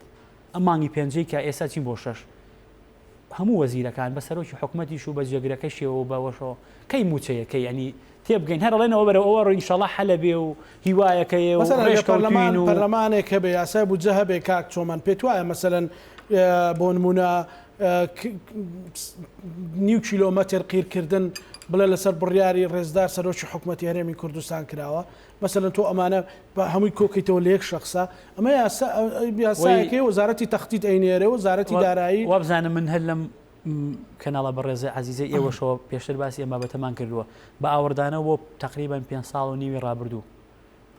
ئەم مانگی پێنجەی کە ئێستا چین بۆ شەش هەموو وەزیرەکان بە سەرۆکی حکومەتیش و بە جێگرەکەشیەوە و بەوەشەوە کەی مووچەیە کەی یانی تێبگەین هەر ئەڵێنەوە بەرەو ئەوە ڕۆین ئینشەڵا حەلە بێ و هیوایەکەیە و مەسەلەن ئەگەر ڕێشکەوتوین پەرلەمان و پەرلەمانێک هەبێ یاسای بودجە هەبێ کاک چۆمان پێت وایە مەسەلەن بۆ نموونە نیو کیلۆمەتر قیرکردن بڵێ لەسەر بڕیاری ڕێزدار سەرۆکی حکومەتی هەرێمی کوردستان کراوە مەسەلەن تۆ ئەمانە هەمووی کۆکەیتەوە لە یەک شەخسا ئەمە یاسا یاسایەکەی وەزارەتی تەختیت ئەینێرێ وەزارەتی دارایی وابزانم من هەر لەم کەناڵە بەڕێزە عەزیزەی ئێوەشەوە پێشتر باسی ئەم بابەتەمان کردووە بە ئاوڕدانەوە بۆ تقریبان پێ ساڵ و نیوی ڕابردوو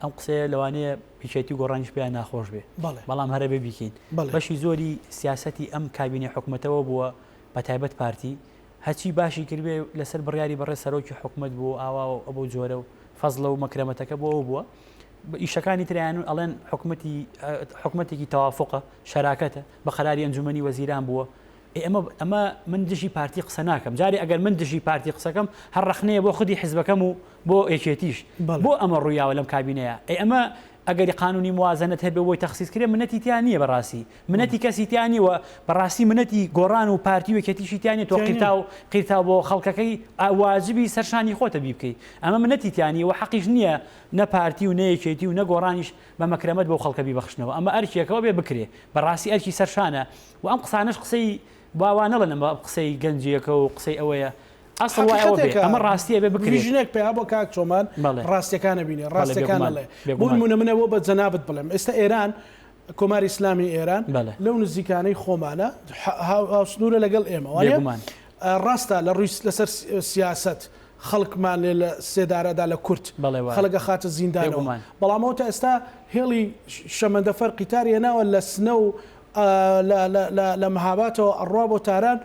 ئەم قسەیە لەوانەیە یەکێتی و گۆڕانیش پێیان ناخۆش بێ بەڵام هەرە بێ بیکەین بەشی زۆری سیاسەتی ئەم کابینەی حکومەتەوە بووە بە تایبەت پارتی هەرچی باشی کردبێ لەسەر بڕیاری بەڕێز سەرۆکی حکومەت بوو ئاوا و ئەبەو جۆرە و فەزڵە و مەکرەمەتەکە بۆ ئەو بووە ئیشەکانی تریان و ئەڵێن حکومەتی حکومەتێکی تەوافقە شەراکەتە بە قەراری ئەنجومەنی وەزیران بووە ئەمە ئەمە من دژی پارتی قسە ناکەم جاری ئەگەر من دژی پارتی قسەکەم هەر ڕخنەیە بۆ خودی حزبەکەم و بۆ یەکێتیش بۆ ئەمە ڕوویاوە لەم کابینەیە ئەی ئەمە ئەگەری قانونی موازنەت هەبێ بۆی تەخسیس کرێ منەتی تیا نییە بەڕاستی منەتی کەسی تیا نیە و بەڕاستی منەتی گۆڕان و پارتی و یەکێتیشی تیا نیە تۆ قیرتاو قیرتاو بۆ خەڵکەکەی واجبی سەرشانی خۆتە بیبکەی ئەمە منەتی تیا نیە و حەقیش نیە نە پارتی و نە یەکێتی و نە گۆڕانیش بە مەکرەمەت بۆ خەڵکە بیبەخشنەوە ئەمە ئەرکێکەوە بێ بکرێ بەڕاستی ئەرکی سەرشانە و ئەم قسانەش قسەی با وا نەڵێن ئەمە قسەی گەنجێکە و قسەی ئەوەیە ئەسڵ وای ئەوە بێ حەقیقەتێکە ئەمە ڕاستیە بێ بکرێت. ژنێک پەیا بۆ کاک چۆمان بەڵێ ڕاستیەکانە بینێ بەڵێ ڕاستیەکان بێگومان ئەڵێ بۆ بێگومان. نمونە من ئەوە بە جەنابت بڵێم ئێستا ئێران کۆماری ئیسلامی ئێران بەڵێ. لەو نزیکانەی خۆمانە هاوسنوورە لەگەڵ ئێمە وانە بێگومان. ڕاستە لە ڕووی لەسەر سیاسەت خەڵکمان لێ لە سێدارەدا لە کورد بەڵێ وایە. خەڵک ئەخاتە زیندانەوە بێگومان. بەڵام ئەوە تا ئێستا هێڵی شەمەندەفەر قیتاری هێناوە لە سنە و لە مهاباتەوە ئەڕوا بۆ تاران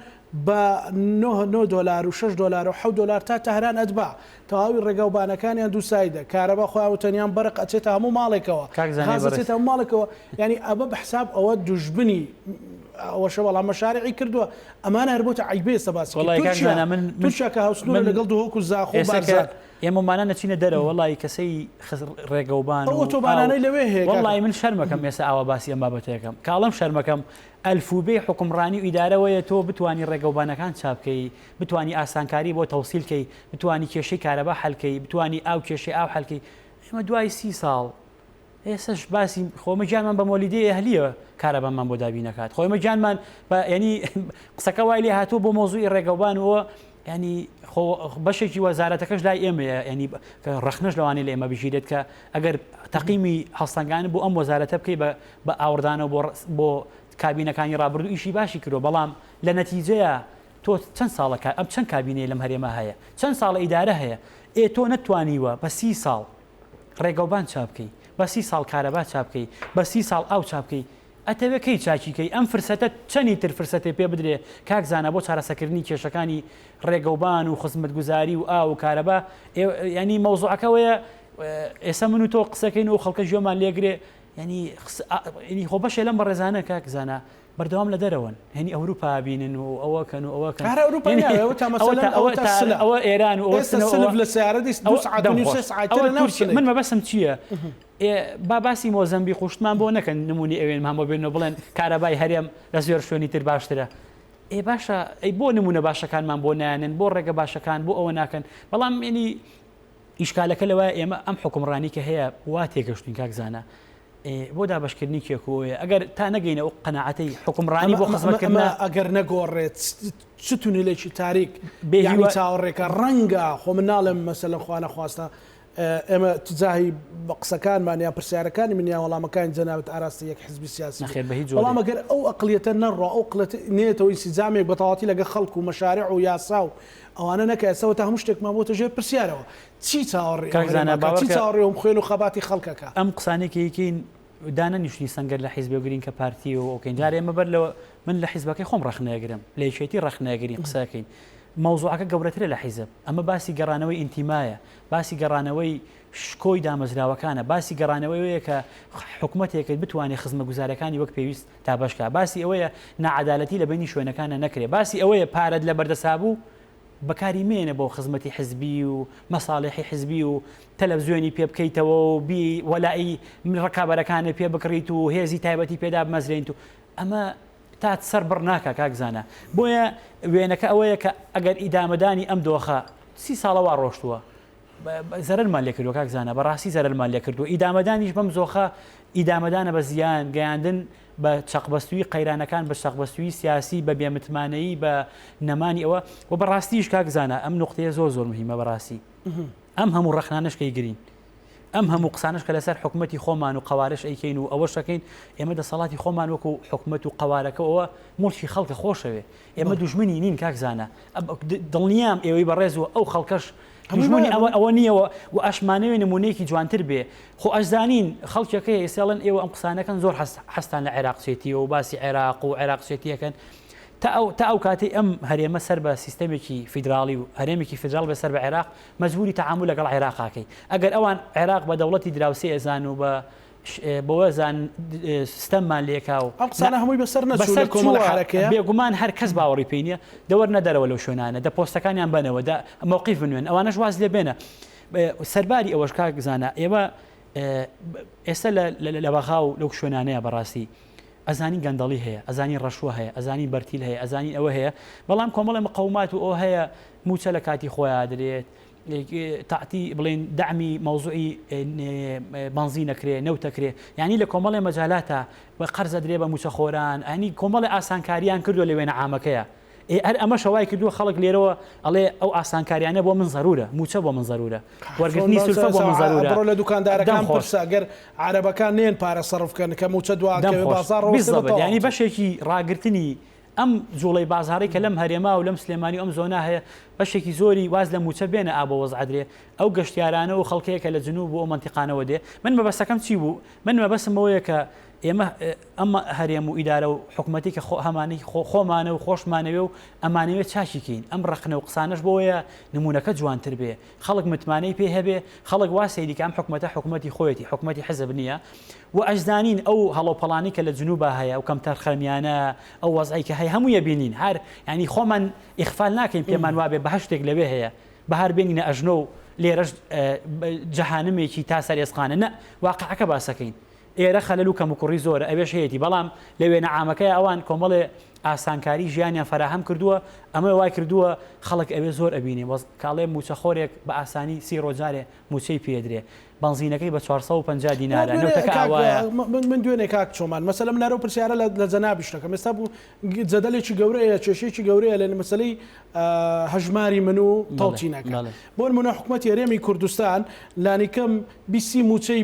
بە نۆ نۆ دۆلار و شەش دۆلار و حەوت دۆلار تا تەهران ئەتبا. تەواوی ڕێگاوبانەکانیان دووسایدە. کارەبا خۆیان و تەنیان بەرق ئەچێتە هەموو ماڵێکەوە. کاک زانای غاز بەڕێز. ئەچێتە هەموو ماڵێکەوە. یانی ئەمە بە حساب ئەوە دوژمنی ئەوەشە بەڵام مەشاریعی کردووە. ئەمانە هەر بۆتە عەیبە ئێستا باسی کەی. وەڵای کاک تورکیا زانا من من تورکیا کە هاوسنوورە من لەگەڵ دهۆک و زاخۆ و ئێستا کە بارزان. ئێمەمانە نەچینە دەرەوە وەڵای کەسەی خز ڕێگەوبان ئەو و ئاو ئۆتۆبانانەی لەوێ هەیە کاکە. وەڵای من شەرمەکەم ئێستا ئاوا باسی ئەم بابەتەیەکەم. کاڵم شەرمەکەم ئەلفوبێی حوکمڕانی و ئیدارەوەیە تۆ بتوانی ڕێگەوبانەکان چابکەی، بتوانی ئاسانکاری بۆ تەوسیل کەی، بتوانی کێشەی کارەبا حەل کەی، بتوانی ئاو کێشەی ئاو حەل کەی، ئێمە دوای سی ساڵ ئێسەش باسی خۆ ئێمە گیانمان بە مۆلیدەی ئەهلییە کارەبامان بۆ دابین نەکات، خۆ ئێمە گیانمان بە یانی قسەکە وای لێ هاتووە بۆ مەوزوعی ڕێگەوبان و ینی خۆ بەشێکی وەزارەتەکەش لای ئێمەیە ینی ڕەخنەش لەوانەیە لە ئێمە بگیرێت کە ئەگەر تەقیمی هەڵسەنگان بۆ ئەم وەزارەتە بکەی بە بە ئاوڕدانەوە بۆ بۆ کابینەکانی ڕابردوو ئیشی باشی کردووە بەڵام لە نەتیجەیە تۆ چەند ساڵە ئەم چەند کابینەیە لەم هەرێمە هەیە چەند ساڵە ئیدارە هەیە ئێ تۆ نەتوانیوە بە سی ساڵ ڕێگەوبان چابکەی بە سی ساڵ کارەبا چابکەی بە سی ساڵ ئاو چابکەی ئەتەوێ کەی چاکی کەی ئەم فرسەتە چەنی تر فرسەتێ پێ بدرێ کاک زانا بۆ چارەسەکردنی کێشەکانی ڕێگەوبان و خزمەتگوزاری و ئاو و کارەبا یانی مەوزوعەکە وەیە ئێستا من و تۆ قسەکەین و خەڵکە گوێمان لێگرێ یانی یانی خۆ بەشێ لەم بەڕێزانە کاک زانا بەردەوام لە دەرەوەن هێنی ئەوروپا بینن و ئەوە کەن و ئەوە کەن هەر ئەوروپا ناوێ ئەوە تا مەسەلەن ئەوە ئەوە تا سلە ئەوە ئێران و ئەوە ئێستا سنە و سلف ئەوە لە سەیارە دیس دوو ئەوە سەعات و دەم نیو خۆش سێ سەعات ئەوە ترە ناو تورکیا سلەی من مەبەستم چییە ئێ با باسی مۆزەمبیق و شتمان بۆ نەکەن نمونەی ئەوێنمان بۆ بێنن و بڵێن کارەبای هەرێم لە زۆر شوێنی تر باشترە ئێ باشە ئەی بۆ نمونە باشەکانمان بۆ نایەنن بۆ ڕێگە باشەکان بۆ ئەوە ناکەن بەڵام ینی ئیشکالەکە لەوە ئێمە ئەم حکومڕانی کە هەیە وا تێگەشتین کاک زانا بۆ دابشکردنی کێکۆیە ئەگەر تا نەگەینە ئەو قەناعەتەی حکومڕانی بۆ خزمەتکردن ئەگەر نەگۆڕێت چ تونێلێکی تاریک بێ یعنی چاوەڕێکە ڕەنگە خۆ من ناڵێم مەسەلەن خوا نەخواستە. ئێمە تجاهی قسەکانمان یان پرسیارەکانی من یان وەڵامەکانی جەنابت ئاراستەی یەک حزبی سیاسی نەخێر بە هیچ جۆرێک. بەڵام ئەگەر ئەو ئەقڵیەتە نەڕوا ئەو قڵێتە نەیەتەوە ئینسجامێک بە تەواوەتی لەگەڵ خەڵک و مەشاریع و یاسا و ئەوانە نەکا ئێستا وەتا هەموو شتێکمان بۆتە ژێر پرسیارەوە چی چاوەڕێی ئەو کاک زانا هەرێمە کا چی باوەڕکە چاوەڕێی ئەو خوێن و خەباتی خەڵکە کا؟ ئەم قسانەی کە ئەیکەین دانەنیشتنی سەنگەر لە حیزبێ گرین کە پارتی و ئەوکەین جارێ ئێمە بەر لەوە من لە حیزبەکەی خۆم ڕەخنەگرم لە یەکێتی ڕەخنەگرین قسەکەین مەوزوعەکە گەورەترە لە حیزب ئەمە باسی گەڕانەوەی ئینتیمایە باسی گەڕانەوەی شکۆی دامەزراوەکانە باسی گەڕانەوەی ئەوەیە کە حکومەتێکت بتوانێت خزمەگوزارەکانی وەک پێویست دابەش کا باسی ئەوەیە ناعەدالەتی لە بەینی شوێنەکانە نەکرێ باسی ئەوەیە پارەت لە بەردەسا بوو بەکاری مێنە بۆ خزمەتی حزبی و مەساڵحی حزبی و تەلەفزیۆنی پێ بکەیتەوە و بی وەلائی ڕکابەرەکانت پێ بکڕیت و هێزی تایبەتی پێدا بمەزرێنیت و ئەمە تاد سەر بڕ ناکا کاک زانا بۆیە وێنەکە ئەوەیە کە ئەگەر ئیدامەدانی ئەم دۆخە سی ساڵە وا ڕۆشتووە زەرەرمان لێ کردووە کاک زانا بەڕاستی زەرەرمان لێ کردووە ئیدامەدانیش بەم زۆخە ئیدامەدانە بە زیان گەیاندن بە چەقبەستووی قەیرانەکان بە چەقبەستووی سیاسی بە بێمتمانەیی بە نەمانی ئەوە و بەڕاستیش کاک زانا ئەم نقطەیە زۆر زۆر مهمە بەڕاستی ئەم هەموو ڕەخنانەش کەی گرین ئەم هەموو قسانەش کە لەسەر حکومەتی خۆمان و قەوارەش ئەیکەین و ئەوەش ئەکەین، ئێمە دەسەڵاتی خۆمان وەکو حکومەت و قەوارەکە ئەوە موڵکی خەڵکە خۆشەوێ. ئێمە دوژمنی نین کاک زانا. دڵنیام ئێوەی بەڕێز و ئەو خەڵکەش دوژمنی ئەوە ئەوە نییە و ئەشمانەوێ نمونەیەکی جوانتر بێ. خۆ ئەشزانین خەڵکێک هەیە ئێستا ئەڵێن ئێوە ئەم قسانەکەن زۆر حەزتان لە عێراقچێتییە و باسی عێراق و عێراقچێتییەکەن. تا ئەو تا ئەو کاتەی ئەم هەرێمە سەر بە سیستەمێکی فیدراڵی و هەرێمێکی فیدراڵ بێ سەر بە عێراق مەجبوری تەعامول لەگەڵ عێراقا کەی ئەگەر ئەوان عێراق بە دەوڵەتی دراوسێ ئەزان و بە بەوە زان ستەممان لێکا و ئەم قسانە هەمووی بەسەر نەچوو بەسەر لە کۆمەڵە چووە حەرەکەیە؟ بێگومان هەر کەس باوەڕی پێی نییە دەوەرنە دەرەوە لەو شوێنانە دە پۆستەکانیان بەنەوە دە مەوقیف بنوێن ئەوانەش واز لێ بێنە سەرباری ئەوەش کاک زانا ئێوە ئێستا لە بەغا و لەو شوێنانەیە بەڕاستی ئەزانین گەندەڵی هەیە، ئەزانین ڕەشوە هەیە، ئەزانین بەرتیل هەیە، ئەزانین ئەوە هەیە، بەڵام کۆمەڵێ مقەومات و ئەوە هەیە مووچە لە کاتی خۆیا درێت، تەعتی بڵێن دەعمی مەوزوعی بەنزین ئەکرێ، نەوت ئەکرێ، یانی لە کۆمەڵێ مەجالاتا بە قەرز ئەدرێ بە مووچەخۆران، یانی کۆمەڵێ ئاسانکارییان کردووە لە وێنە عامەکەیا. ئێ هەر ئەمەشە وای کردووە خەڵک لێرەوە ئەڵێ ئەو ئاسانکاریانە بۆ من زەرورە، مووچە بۆ من زەرورە، وەرگرتنی سولفە بۆ من زەرورە. بڕۆ لە دوکاندارەکان دەم خۆش. پرسە گەر عەرەبەکان نەیەن پارە سەرف کەن کە مووچە دوا دەم ئەکەوێ خۆش. بازاڕ ڕەوەستێ بە بیزەبت یانی تەواوەتی. بەشێکی ڕاگرتنی ئەم جوڵەی بازاڕەی کە لەم هەرێما و لەم سلێمانی و ئەم زۆنا هەیە بەشێکی زۆری واز لە مووچە بێنە ئا بۆ وەزعە درێ ئەو گەشتیارانە و خەڵکەیە کە لە جنوب و ئەو مەنتیقانەوە دێ من مەبەستەکەم چی بوو من مەبەستم ئەوەیە کە ئێمە ئەم هەرێم و ئیدارە و حکومەتی کە هەمانەی خۆمانە و خۆشمانەوێ و ئەمانەوێ چاکی کەین ئەم ڕەخنە و قسانەش بۆیە نمونەکە جوانتر بێ خەڵک متمانەی پێ هەبێ خەڵک وا سەیری کە ئەم حکومەتە حکومەتی خۆیەتی حکومەتی حزب نییە و ئەشزانین ئەو هەڵۆپەڵانی کە لە جنوبا هەیە ئەو کەمتەرخەمیانە ئەو وەزعی کە هەیە هەموویە بینین هەر ینی خۆمان ئیخفال ناکەین پێمان وابێ بەهشتێک لەوێ هەیە بەهار بێنینە ئەژنۆ و لێرەش جەهانمێکی تا سەر ئێسقانە نە واقعەکە باسەکەین ئێرە خەلەل و کەموکوڕی زۆرە ئەوێش هەیەتی بەڵام لە وێنە عامەکەی ئەوان کۆمەڵێ ئاسانکاری ژیانیان فەراهەم کردووە ئەمە وای کردووە خەڵک ئەوێ زۆر ئەبینێ وەز کاڵێ مووچەخۆرێک بە ئاسانی سی ڕۆژ جارێ مووچەی پێدرێ بەنزینەکەی بە 450 دینارە نەوتەکە ئاوایە. من دوێنێ کاک چۆمان مەسەلە من هەر ئەو پرسیارە لە جەنابیش دەکەم ئێستا بوو جەدەلێکی گەورەیە کێشەیەکی گەورەیە لە مەسەلەی هەژماری من و تەوتینەکە بۆ نمونە حکومەتی هەرێمی کوردستان لانیکەم بیسی موچەی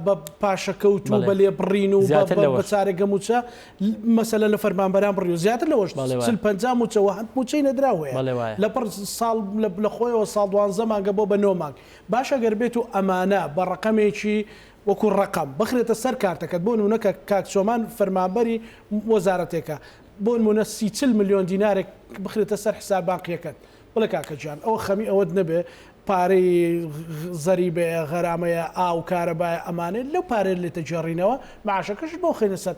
بە پاشەکەوت و بە لێبڕین و بە چارەگە موچە مەسەلە لە فەرمانبەران بڕی و زیاتر لەوەش 50 موچەوە هەند موچەی نەدراوەیە لە پڕ ساڵ لە خۆیەوە ساڵ دوانزە مانگە بۆ بە نۆ مانگ باشە گەر بێت و ئەمانە بە ڕقەمێکی وەکو ڕەقەم بخرێتە سەر کارتەکەت بۆ نمونە کە کاک چۆمان فەرمانبەری وەزارەتێکە بۆ نمونە سی چل ملیۆن دینارێک بخرێتە سەر حساب بانقیەکەت بڵێ کاکە گیان ئەوە خەمی ئەوەت نەبێ پارەی زەریبەیە غەرامەیە ئاو کارەبایە ئەمانەیە لەو پارەیە لێتە گێڕینەوە معاشەکەشت بۆ خەینە سەر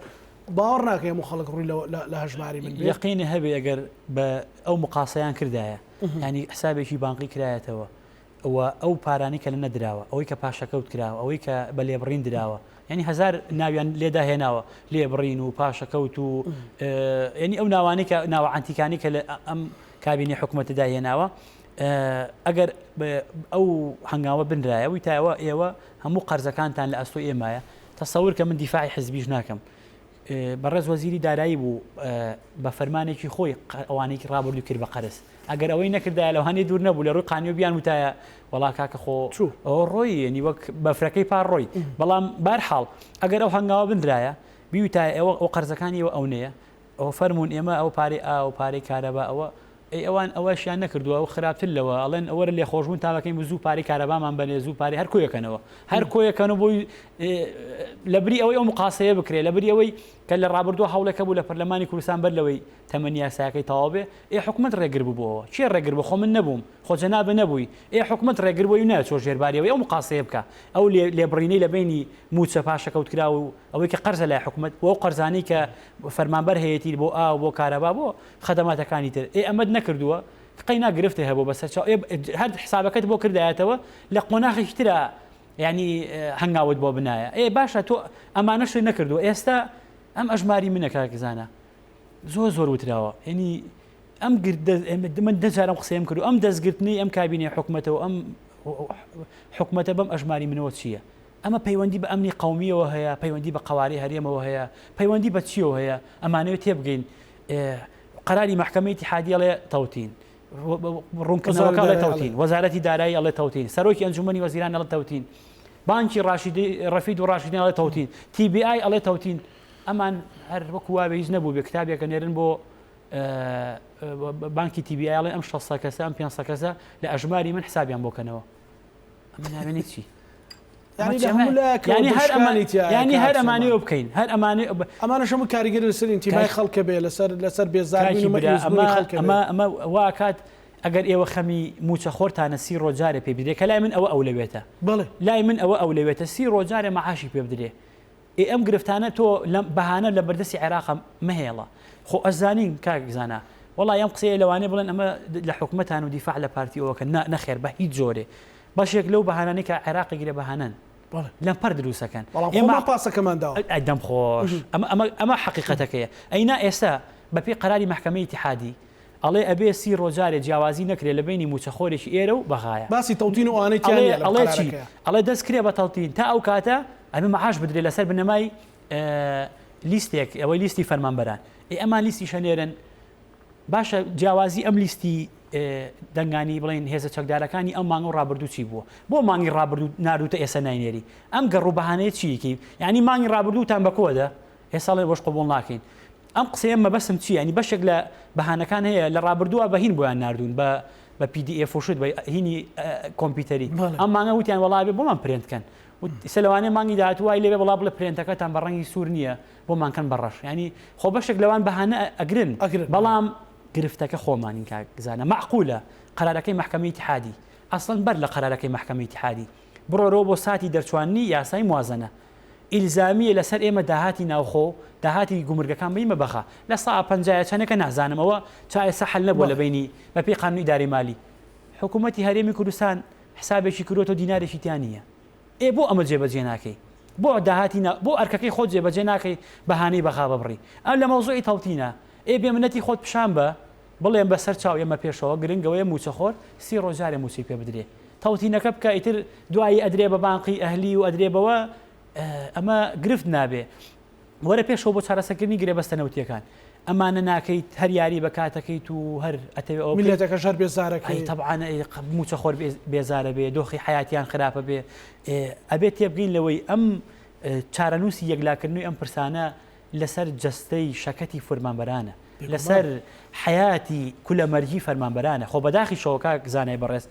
باوەڕ ناکەی هەموو خەڵک ڕووی لە هەژماری من بێ. یەقینە هەبێ ئەگەر بە ئەو مقاسەیان کردایە یانی حسابێکی بانقی کرایەتەوە و ئەو پارانەی کە لە نەدراوە، ئەوەی کە پاشەکەوت کراوە، ئەوەی کە بە لێبڕین دراوە، یانی هەزار ناویان لێدا هێناوە، لێبڕین و پاشەکەوت و یانی ئەو ناوانەی کە ناوە عەنتیکانی کە لە ئەم کابینەی حکوومەتەدا هێناوە، ئەگەر ئەو هەنگاوە بنرایە ویتایەوە ئێوە هەموو قەرزەکانتان لە ئەستۆی ئێمایە، تەسەور کە من دیفاعی حزبیش ناکەم. بەڕێز وەزیری دارایی بوو بە فەرمانێکی خۆی ئەوانەی ڕابردوو کرد بە قەرز ئەگەر ئەوەی نەکردایە لەوانەیە دوور نەبوو لە ڕووی قانیەوە بیان وتایە وەڵا کاکە خۆ چوو. ئەوە ڕۆی یەنی وەک بەفرەکەی پار ڕۆی بەڵام بارحاڵ ئەگەر ئەو هەنگاوە بنرایە بیوتایە ئێوە ئەو قەرزەکانی ئێوە ئەونەیە ئەوە فەرموون ئێمە ئەو پارەی ئاو پارەی کارەبا ئەوە ئەی ئەوان ئەوەشیان نەکردووە ئەو خراپتر لەوە ئەڵێن وەرە لێخۆشبوون تا بەکەین زوو پارەی کارەبامان بەنێ زوو پارەی هەر کۆیەکەنەوە هەر کۆیەکەنەوە بۆی لە بری ئەوەی ئەو مقاسەیە بکرێ لە بری ئەوەی کە لە ڕابردووە هەوڵێکە بوو لە پەرلەمانی کوردستان بەر لەوەی تەمەنی یاسایەکەی تەواو بێ ئێ حکومەت ڕێگر بوو بۆ کێ ڕێگر بوو خۆ من نەبووم خۆ جەنابت نەبووی ئێ حکومەت ڕێگر بووی و نەچووە ژێرباری ئەوەی ئەو مقاسەیە بکا ئەو لێبڕینەی لە بەینی مووچە پاشەکەوتکراو و ئەوەی کە قەرزە لای حکومەت و ئەو قەرزانەی کە فەرمانبەر هەیەتی بۆ ئاو بۆ کارەبا بۆ خەدەماتەکانی تر ئێ ئەمەت نەکردووە قەینا گرفتێ هەبوو بەسەر چاو ئێ هەر حسابەکەت بۆ کردایەتەوە لە قۆناخێکی ترا یعنی هەنگاوت بۆ بنایە ئێ باشە تۆ ئەمانەشت نەکردووە ئێستا ئەم ئەژماری منە کاک زانا زۆر زۆر وتراوە یعنی ئەم من دەجار ئەم قسەیەم کرد ئەم دەستگرتنی ئەم کابینەی حکومەتەوە ئەم حکومەتە بەم ئەژماری منەوە چییە؟ ئەمە پەیوەندی بە ئەمنی قەومیەوە هەیە پەیوەندی بە قەوارەی هەرێمەوە هەیە پەیوەندی بە چیەوە هەیە ئەمانەوێت تێبگەین قەراری مەحکەمەی ئیتیحادی ئەڵێ تەوتین ڕوونکردنەوەکە ئەڵێ تەوتین وەزارەتی دارایی ئەڵێ تەوتین سەرۆکی ئەنجومەنی وەزیران ئەڵێ تەوتین بانکی ڕاشیدی ڕەفید و ڕاشیدین ئەڵێ تەوتین TBI ئەڵێ تەوتین ئەمان هەر وەکو واوێ هیچ نەبوو بێ کتابێکە نێرن بۆ بانکی TBI ئەڵێ ئەم 600 کەسە ئەم 500 کەسە لە ئەژماری من حسابیان بۆ کەنەوە ئەمە ناوێنی چی؟ یانی هەر ئەمانەوە بکەین هەر ئەمانەی ئەمانەش هەموو کاریگەری لەسەر ئینتیمای خەڵکە بێ لەسەر لەسەر بێزاربوون و مەئیووسبوونی خەڵکە بێ. ئەمە وا کات ئەگەر ئێوە خەمی مووچە خۆرتانە سی ڕۆژ جارێ پێ بدرێ کە لای من ئەوە ئەولەوێتە بەڵێ لای من ئەوە ئەولەوێتە سی ڕۆژ جارێ مەعاشی پێ بدرێ ئێ ئەم گرفتانە تۆ لەم بەهانە لە بەردەستی عێراقە مەهێڵە خۆ ئەزانین کاک زانا وەڵی ئەم قسەیە لەوانەیە بڵێن ئەمە لە حکومەتان و دیفاع لە پارتی ئەوەکە نا نەخێر بە هیچ جۆرێ بەشێک لەو بەهانانەی کە عێراقی گرێ بەهانەن لەمپەر دروستەکەن بەڵام خۆمان پاسەکەمان داوە. ئەی دەم خۆش ئەمە ئەمە ئەمە حەقیقەتەکەیە ئەینا ئێستا بەپێی قەراری مەحکەمەی ئیتیحادی ئەڵێ ئەبێ سی ڕۆژ جارێ جیاوازی نەکرێ لە بەینی مووچەخۆرێکی ئێرە و بەغایە. باسی تەوتین و ئەوانەی تیا ئەڵێ نییە لەم ئەڵێ چی قەرارەکەیا. ئەڵێ دەست کرێ بە تەوتین تا ئەو کاتە ئەبێ مەعاش بدرێ لەسەر بنەمای لیستێک ئەوەی لیستی فەرمانبەران ئێ ئەمان لیستیش ئەنێرن باشە جیاوازی ئەم لیستی دەنگانی بڵێن هێزە چەکدارەکانی ئەم مانگە و ڕابردوو چی بووە بۆ مانگی ڕابردوو ناردوتە ئێستا ناینێری ئەم گەڕ و بەهانەیە چیەکی یعنی مانگی ڕابردووتان بەکۆدە ئێستا ڵێ بۆش قبوڵ ناکەین ئەم قسەیە مەبەسم چییە ینی بەشێک لە بەهانەکان هەیە لە ڕابردووە بە هین بۆیان ناردوون بە بە PDF و شت بە هینی کۆمپیوتەری ئەم مانگە وتیان وەڵا بێ بۆمان پرێنت کەن ئیسە لەوانەیە مانگی داهاتوو وای لێبێ وەڵا بڵێ پرێنتەکەتان بە ڕەنگی سوور نییە بۆمان کەن بە ڕەش یانی خۆ بەشێک لەوان بەهانە ئەگرن ئەگرن بەڵام گرفتەکە خۆمانین کاک زانا مەعقولە قەرارەکەی مەحکەمەی ئیتیحادی ئەسڵەن بەر لە قەرارەکەی مەحکەمەی ئیتیحادی بڕۆرەوە بۆ ساتی دەرچواننی یاسای موازەنە ئیلزامیە لەسەر ئێمە داهاتی ناوخۆ داهاتی گومرگەکان بینمە بەغا لە سا پەنجایە چەنەکە نازانم ئەوە تا ئێستا حەل نەبووە لە بەینی بەپێی قانونی ئیدارەی مالی حکوومەتی هەرێمی کوردستان حسابێکی کردووەتەوە دینارێکی تیا نییە ئێ بۆ ئەمە جێبەجێ ناکەی؟ بۆ داهاتی نا بۆ ئەرکەکەی خۆت جێبەجێ ناکەی بەهانەی بەغا ببڕی؟ ئەم لە مەوزوعی تەوتینە ئێ بێ منەتی خۆت پیشان بە بڵێم بەسەر چاو ئێمە پێشەوە گرنگ ئەوەیە موچەخۆر سی ڕۆژ جارێ موچەی پێ بدرێ تەوتینەکە بکە ئیتر دوایی ئەدرێ بە بانقی ئەهلی و ئەدرێ بەوە ئەمە گرفت نابێ وەرە پێشەوە بۆ چارەسەرکردنی گرێبەستە نەوتیەکان ئەمانە ناکەیت هەر یاری بە کاتەکەیت و هەر ئەتەوێ ئەوە بکەیت. میللەتەکەش هەر بێزارەکەی. ئەی تەبعەن ئەی مووچەخۆر بێزارە بێ دۆخی حەیاتیان خراپە بێ ئەبێ تێبگەین لەوەی ئەم چارەنووسی یەکلاکردنەوەی ئەم پرسانە لەسەر جەستەی شەکەتی فەرمانبەرانە لەسەر حەیاتی کولەمەرگی فەرمانبەرانە خۆ بەداخیشەوە کاک زانای بەڕێز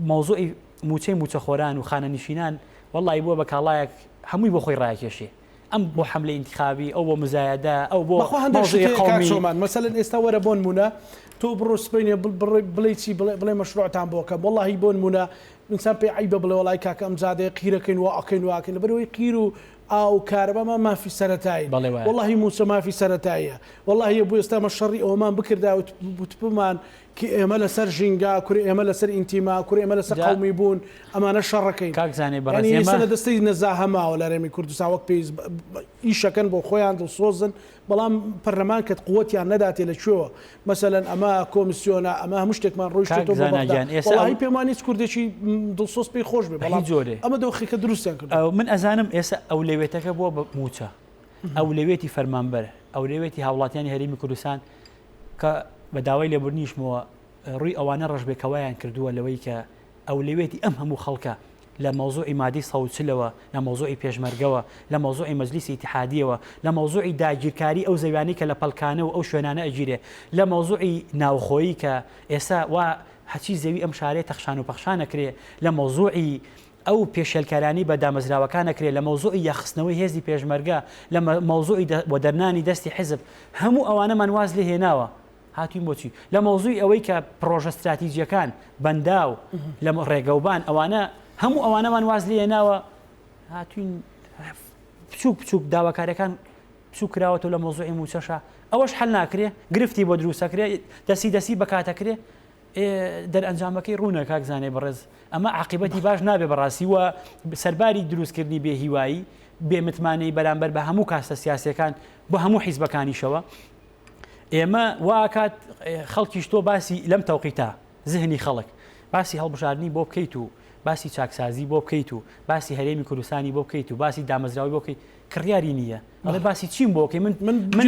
مەوزوعی مووچەی مووچەخۆران و خانەنشینان وەڵی بووە بە کاڵایەک هەمووی بۆ خۆی ڕاکێشێ ئەم بۆ حەملەی ئینتخابی، ئەو بۆ مزایەدە، ئەو بۆ بەخوا هەندێک شت مەوزوعی هەیە کاک قەومی. چۆمان مەسەلەن ئێستا وەرە بۆ نموونە تۆ بڕۆ سبەینێ بڵێی چی بڵێ بڵێ مەشروعتان بۆ کەم وەڵاهی بۆ نموونە ئینسان پێی عەیبە بڵێ وەڵای کاکە ئەم جادەیە قیرەکەین وا ئەکەین وا ئەکەین لەبەرئەوەی قیر و ئاو و کارەبا ما مافی سەرەتایین بەڵێ وایە. وەڵاهی مووچە مافی سەرەتاییە وەڵاهی ئەبوو ئێستا ئەمە شەڕی ئەوەمان بکردایە وتبمان کە ئێمە لەسەر ژینگە، کورە ئێمە لەسەر ئینتیما، کورە ئێمە لەسەر جا قەومی بوون، ئەمانە شەڕەکەین. کاک زانای بەڕێز یانی ئێمە. ئێستا لە دەستەی نەزاهە ماوە لە هەرێمی کوردستان وەک پێویست ئیشەکەن بۆ خۆیان دڵسۆزن، بەڵام پەرلەمان کە قوتیان نەداتێ لە کوێوە؟ مەسەلەن ئەمە کۆمسیۆنە، ئەمە هەموو شتێکمان کاک ڕۆیشتۆتەوە بۆ زانا بەغدا. گیان ئێستا ئەو. وەڵاهی پێم وانیە هیچ کوردێکی دڵسۆز پێی خۆش بێ، بە بەڵام هیچ جۆرێ. ئەمە دۆخێکە دروستیان کردووە. من ئەزانم ئێستا ئەولەوێتەکە بووە بە مووچە. ئەولەویەتی فەرمانبەر، ئەولەویەتی هاوڵاتیانی هەرێمی کوردستان کە بە داوای لێبوردنیشمەوە ڕووی ئەوانە ڕەش بێ کە وایان کردووە لەوەی کە ئەولەویەتی ئەم هەموو خەڵکە لە مەوزوعی مادەی 140 ەوە، لە مەوزوعی پێشمەرگەوە، لە مەوزوعی مەجلیسی ئیتیحادیەوە، لە مەوزوعی داگیرکاری ئەو زەویانەی کە لە پەلکانە و ئەو شوێنانە ئەگیرێ، لە مەوزوعی ناوخۆیی کە ئێستا وا هەرچی زەوی ئەم شارەیە تەخشان و پەخشان ئەکرێ، لە مەوزوعی ئەو پێشێلکارانەی بە دامەزراوەکان ئەکرێ، لە مەوزوعی یەکخستنەوەی هێزی پێشمەرگە، لە مەوزوعی وەدەرنانی دەستی حیزب، هەموو ئەوانەمان واز لێ هێناوە. هاتووین بۆ چی؟ لە مەوزوعی ئەوەی کە پڕۆژە ستراتیجییەکان، بەنداو، لە ڕێگەوبان، ئەوانە، هەموو ئەوانەمان واز لێ هێناوە، هاتووین بچووک بچووک داواکارییەکان بچووک کراوەتەوە لە مەوزوعی مووچەشا، ئەوەش حەل ناکرێ، گرفتی بۆ دروست ئەکرێ، دەستی دەستی بەکاتەکرێ، دەرئەنجامەکەی ڕوونە کاک زانای بەڕێز، ئەمە عاقیبەتی باش نابێ بەڕاستی و سەرباری دروستکردنی بێ هیوایی، بێ متمانەیی بەرامبەر بە هەموو کاستە سیاسیەکان بۆ هەموو حیزبەکانیشەوە، ئێمە واکات خەڵکیش تۆ باسی لەم تەوقیتە زهنی خەڵک باسی هەڵبژاردنی بۆ بکەیت و باسی چاکسازی بۆ بکەیت و باسی هەرێمی کوردستانی بۆ بکەیت و باسی دامەزراوی بۆ بکەیت کڕیاری نییە ئەڵێ باسی چیم بۆ کەی من من من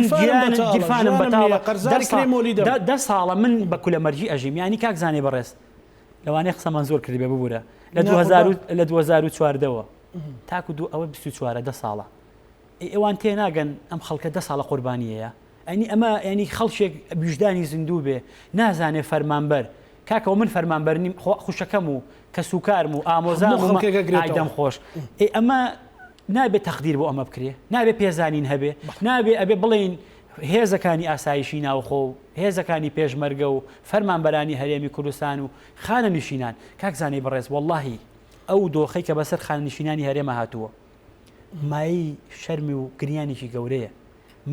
گیرفانم بەتاڵە قەرزاری کرێ مۆلیدەم دە ساڵە من بە کولەمەرگی ئەژیم یانی کاک زانێ بەڕێز لەوانەیە قسەمان زۆر کردبێ ببورە لە 2000 لە 2014ەوە تاکو دوو ئەوە 24 دە ساڵە ئەی ئەوان تێناگەن ئەم خەڵکە دە ساڵە قوربانیەیە ئەنی ئەمە ینی خەڵکێک ویژدانی زیندوو بێ نازانێ فەرمانبەر کاکەوە من فەرمانبەر نیم خۆ خوشەکەم و کەسوکارم و ئامۆزام و ئایدەم خۆش ئێ ئەمە نابێ تەقدیر بۆ ئەمە بکرێ نابێ پێزانین هەبێ نابێ ئەبێ بڵێین هێزەکانی ئاسایشی ناوخۆ و هێزەکانی پێشمەرگە و فەرمانبەرانی هەرێمی کوردستان و خانەنشینان کاک زانەی بەڕێز وەڵاهی ئەو دۆخەی کە بەسەر خانەنشینانی هەرێمە هاتووە مایەی شەرمی و گریانێکی گەورەیە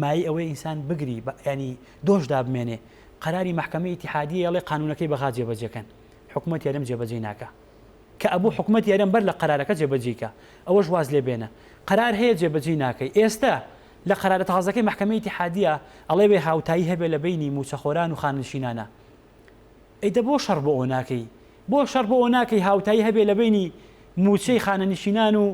مایەی ئەوەیە ئینسان بگری ینی دۆش دابمێنێ قەراری مەحکەمەی ئیتیحادیە ئەڵێ قانونەکەی بەغا جێبەجێکەن حکومەتی هەرێم جێبەجێی ناکا کە ئەبوو حکومەتی هەرێم بەر لە قەرارەکە جێبەجێی کا ئەوەش واز لێ بێنە قەرار هەیە جێبەجێی ناکەی ئێستە لە قەرارە تازەکەی مەحکەمەی ئیتیحادیە ئەڵێ بێ هاوتایی هەبێ لە بەینی مووچەخۆران و خانەنشینانا ئەی دە بۆ شەڕ بۆ ئەوە ناکەی بۆ شەڕ بۆ ئەوە ناکەی هاوتایی هەبێ لە بەینی مووچەی خانەنشینان و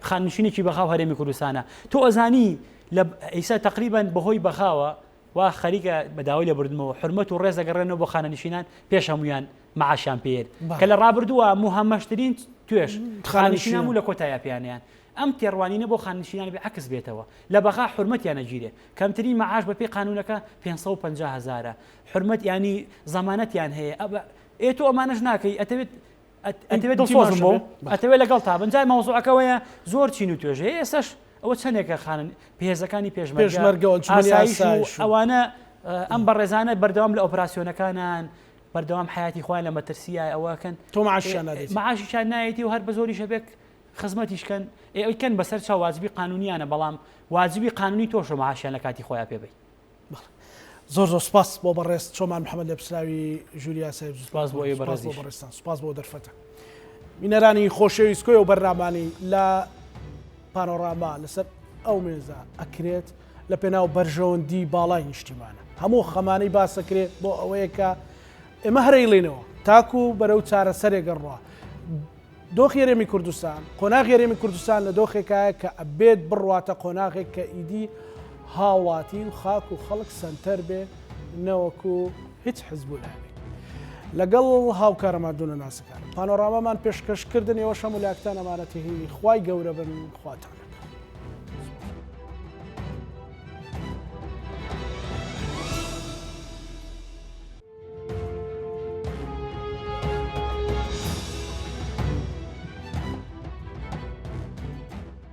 خانەنشینێکی بەغا و هەرێمی کوردستانە تۆ ئەزانی لە ئیسا تقریبا بەهۆی بەغاوە وا خەریکە بە داوای لێبوردنمەوە حورمەت و ڕێز دەگەڕێنەوە بۆ خانەنشینان پێش هەموویان معاشیان پێیەت کە لە ڕابردووە موهەمەشترین توێژ خانەنشینان بوو لە کۆتاییا پێیانیان ئەم تێڕوانینە بۆ خانەنشینان بێ عەکس بێتەوە لە بەغا حورمەتیان ئەگیرێ کەمترین معاش بەپێی قانونەکە 550 هەزارە حورمەت ینی زەمانەتیان هەیە ئێ تۆ ئەمانەش ناکەی ئەتەوێت ئەتەوێت دڵسۆزم بۆ ئەتەوێت لەگەڵ تا بن جای مەوزوعەکەوەیە زۆر چین و توێژ هەیە ئێستاش ئەوە چەندێکە خانن پێزەکانی پێشمەرگە ئاسایش و ئەوانە ئەم بەڕێزانە بەردەوام لە ئۆپراسیۆنەکانان بەردەوام حیاتی خۆیان لە مەترسیە ئەوەکەن تۆ معاشیان نادەیت معاشیشان نایەتی و هەر بە زۆریش هەبێک خزمەتیش کەن ئێ ئەیکەن بەسەر چاو واجبی قانونیانە بەڵام واجبی قانونی تۆشە معاشیان لە کاتی خۆیان پێ بەی. زۆر زۆر سپاس بۆ بەڕێز چۆمان محەممەد لێپرسراوی ژووری یاسای سپاس بۆ ئێوەی بەڕێزیش. بەڕێزتان سپاس بۆ دەرفەتە. بینەرانی خۆشەویست کۆی ئەو بەرنامانەی لە پانۆراما لەسەر ئەو مێزە ئەکرێت لە پێناو بەرژەوەندی باڵای نیشتیمانە هەموو خەمانەی باسەکرێت بۆ ئەوەیە کە ئێمە هەرەیڵینەوە تاکو بەرەو چارەسەرێک گەڕوا دۆخی هەرێمی کوردستان، قۆناغی هەرێمی کوردستان لە دۆخێکایە کە ئەبێت بڕواتە قۆناغێک کە ئیدی هاوڵاتی و خاک و خەڵک سەنتەر بێ نەوەکو هیچ حزب و لایەنێک. لەگەڵ هاوکارە ماندوونەناسەکانم پانۆرامامان پێشکەش کردن ئێوەش هەموو لایەکتان ئەمانەتی خوای گەورە بن خواتان لەگەڵ.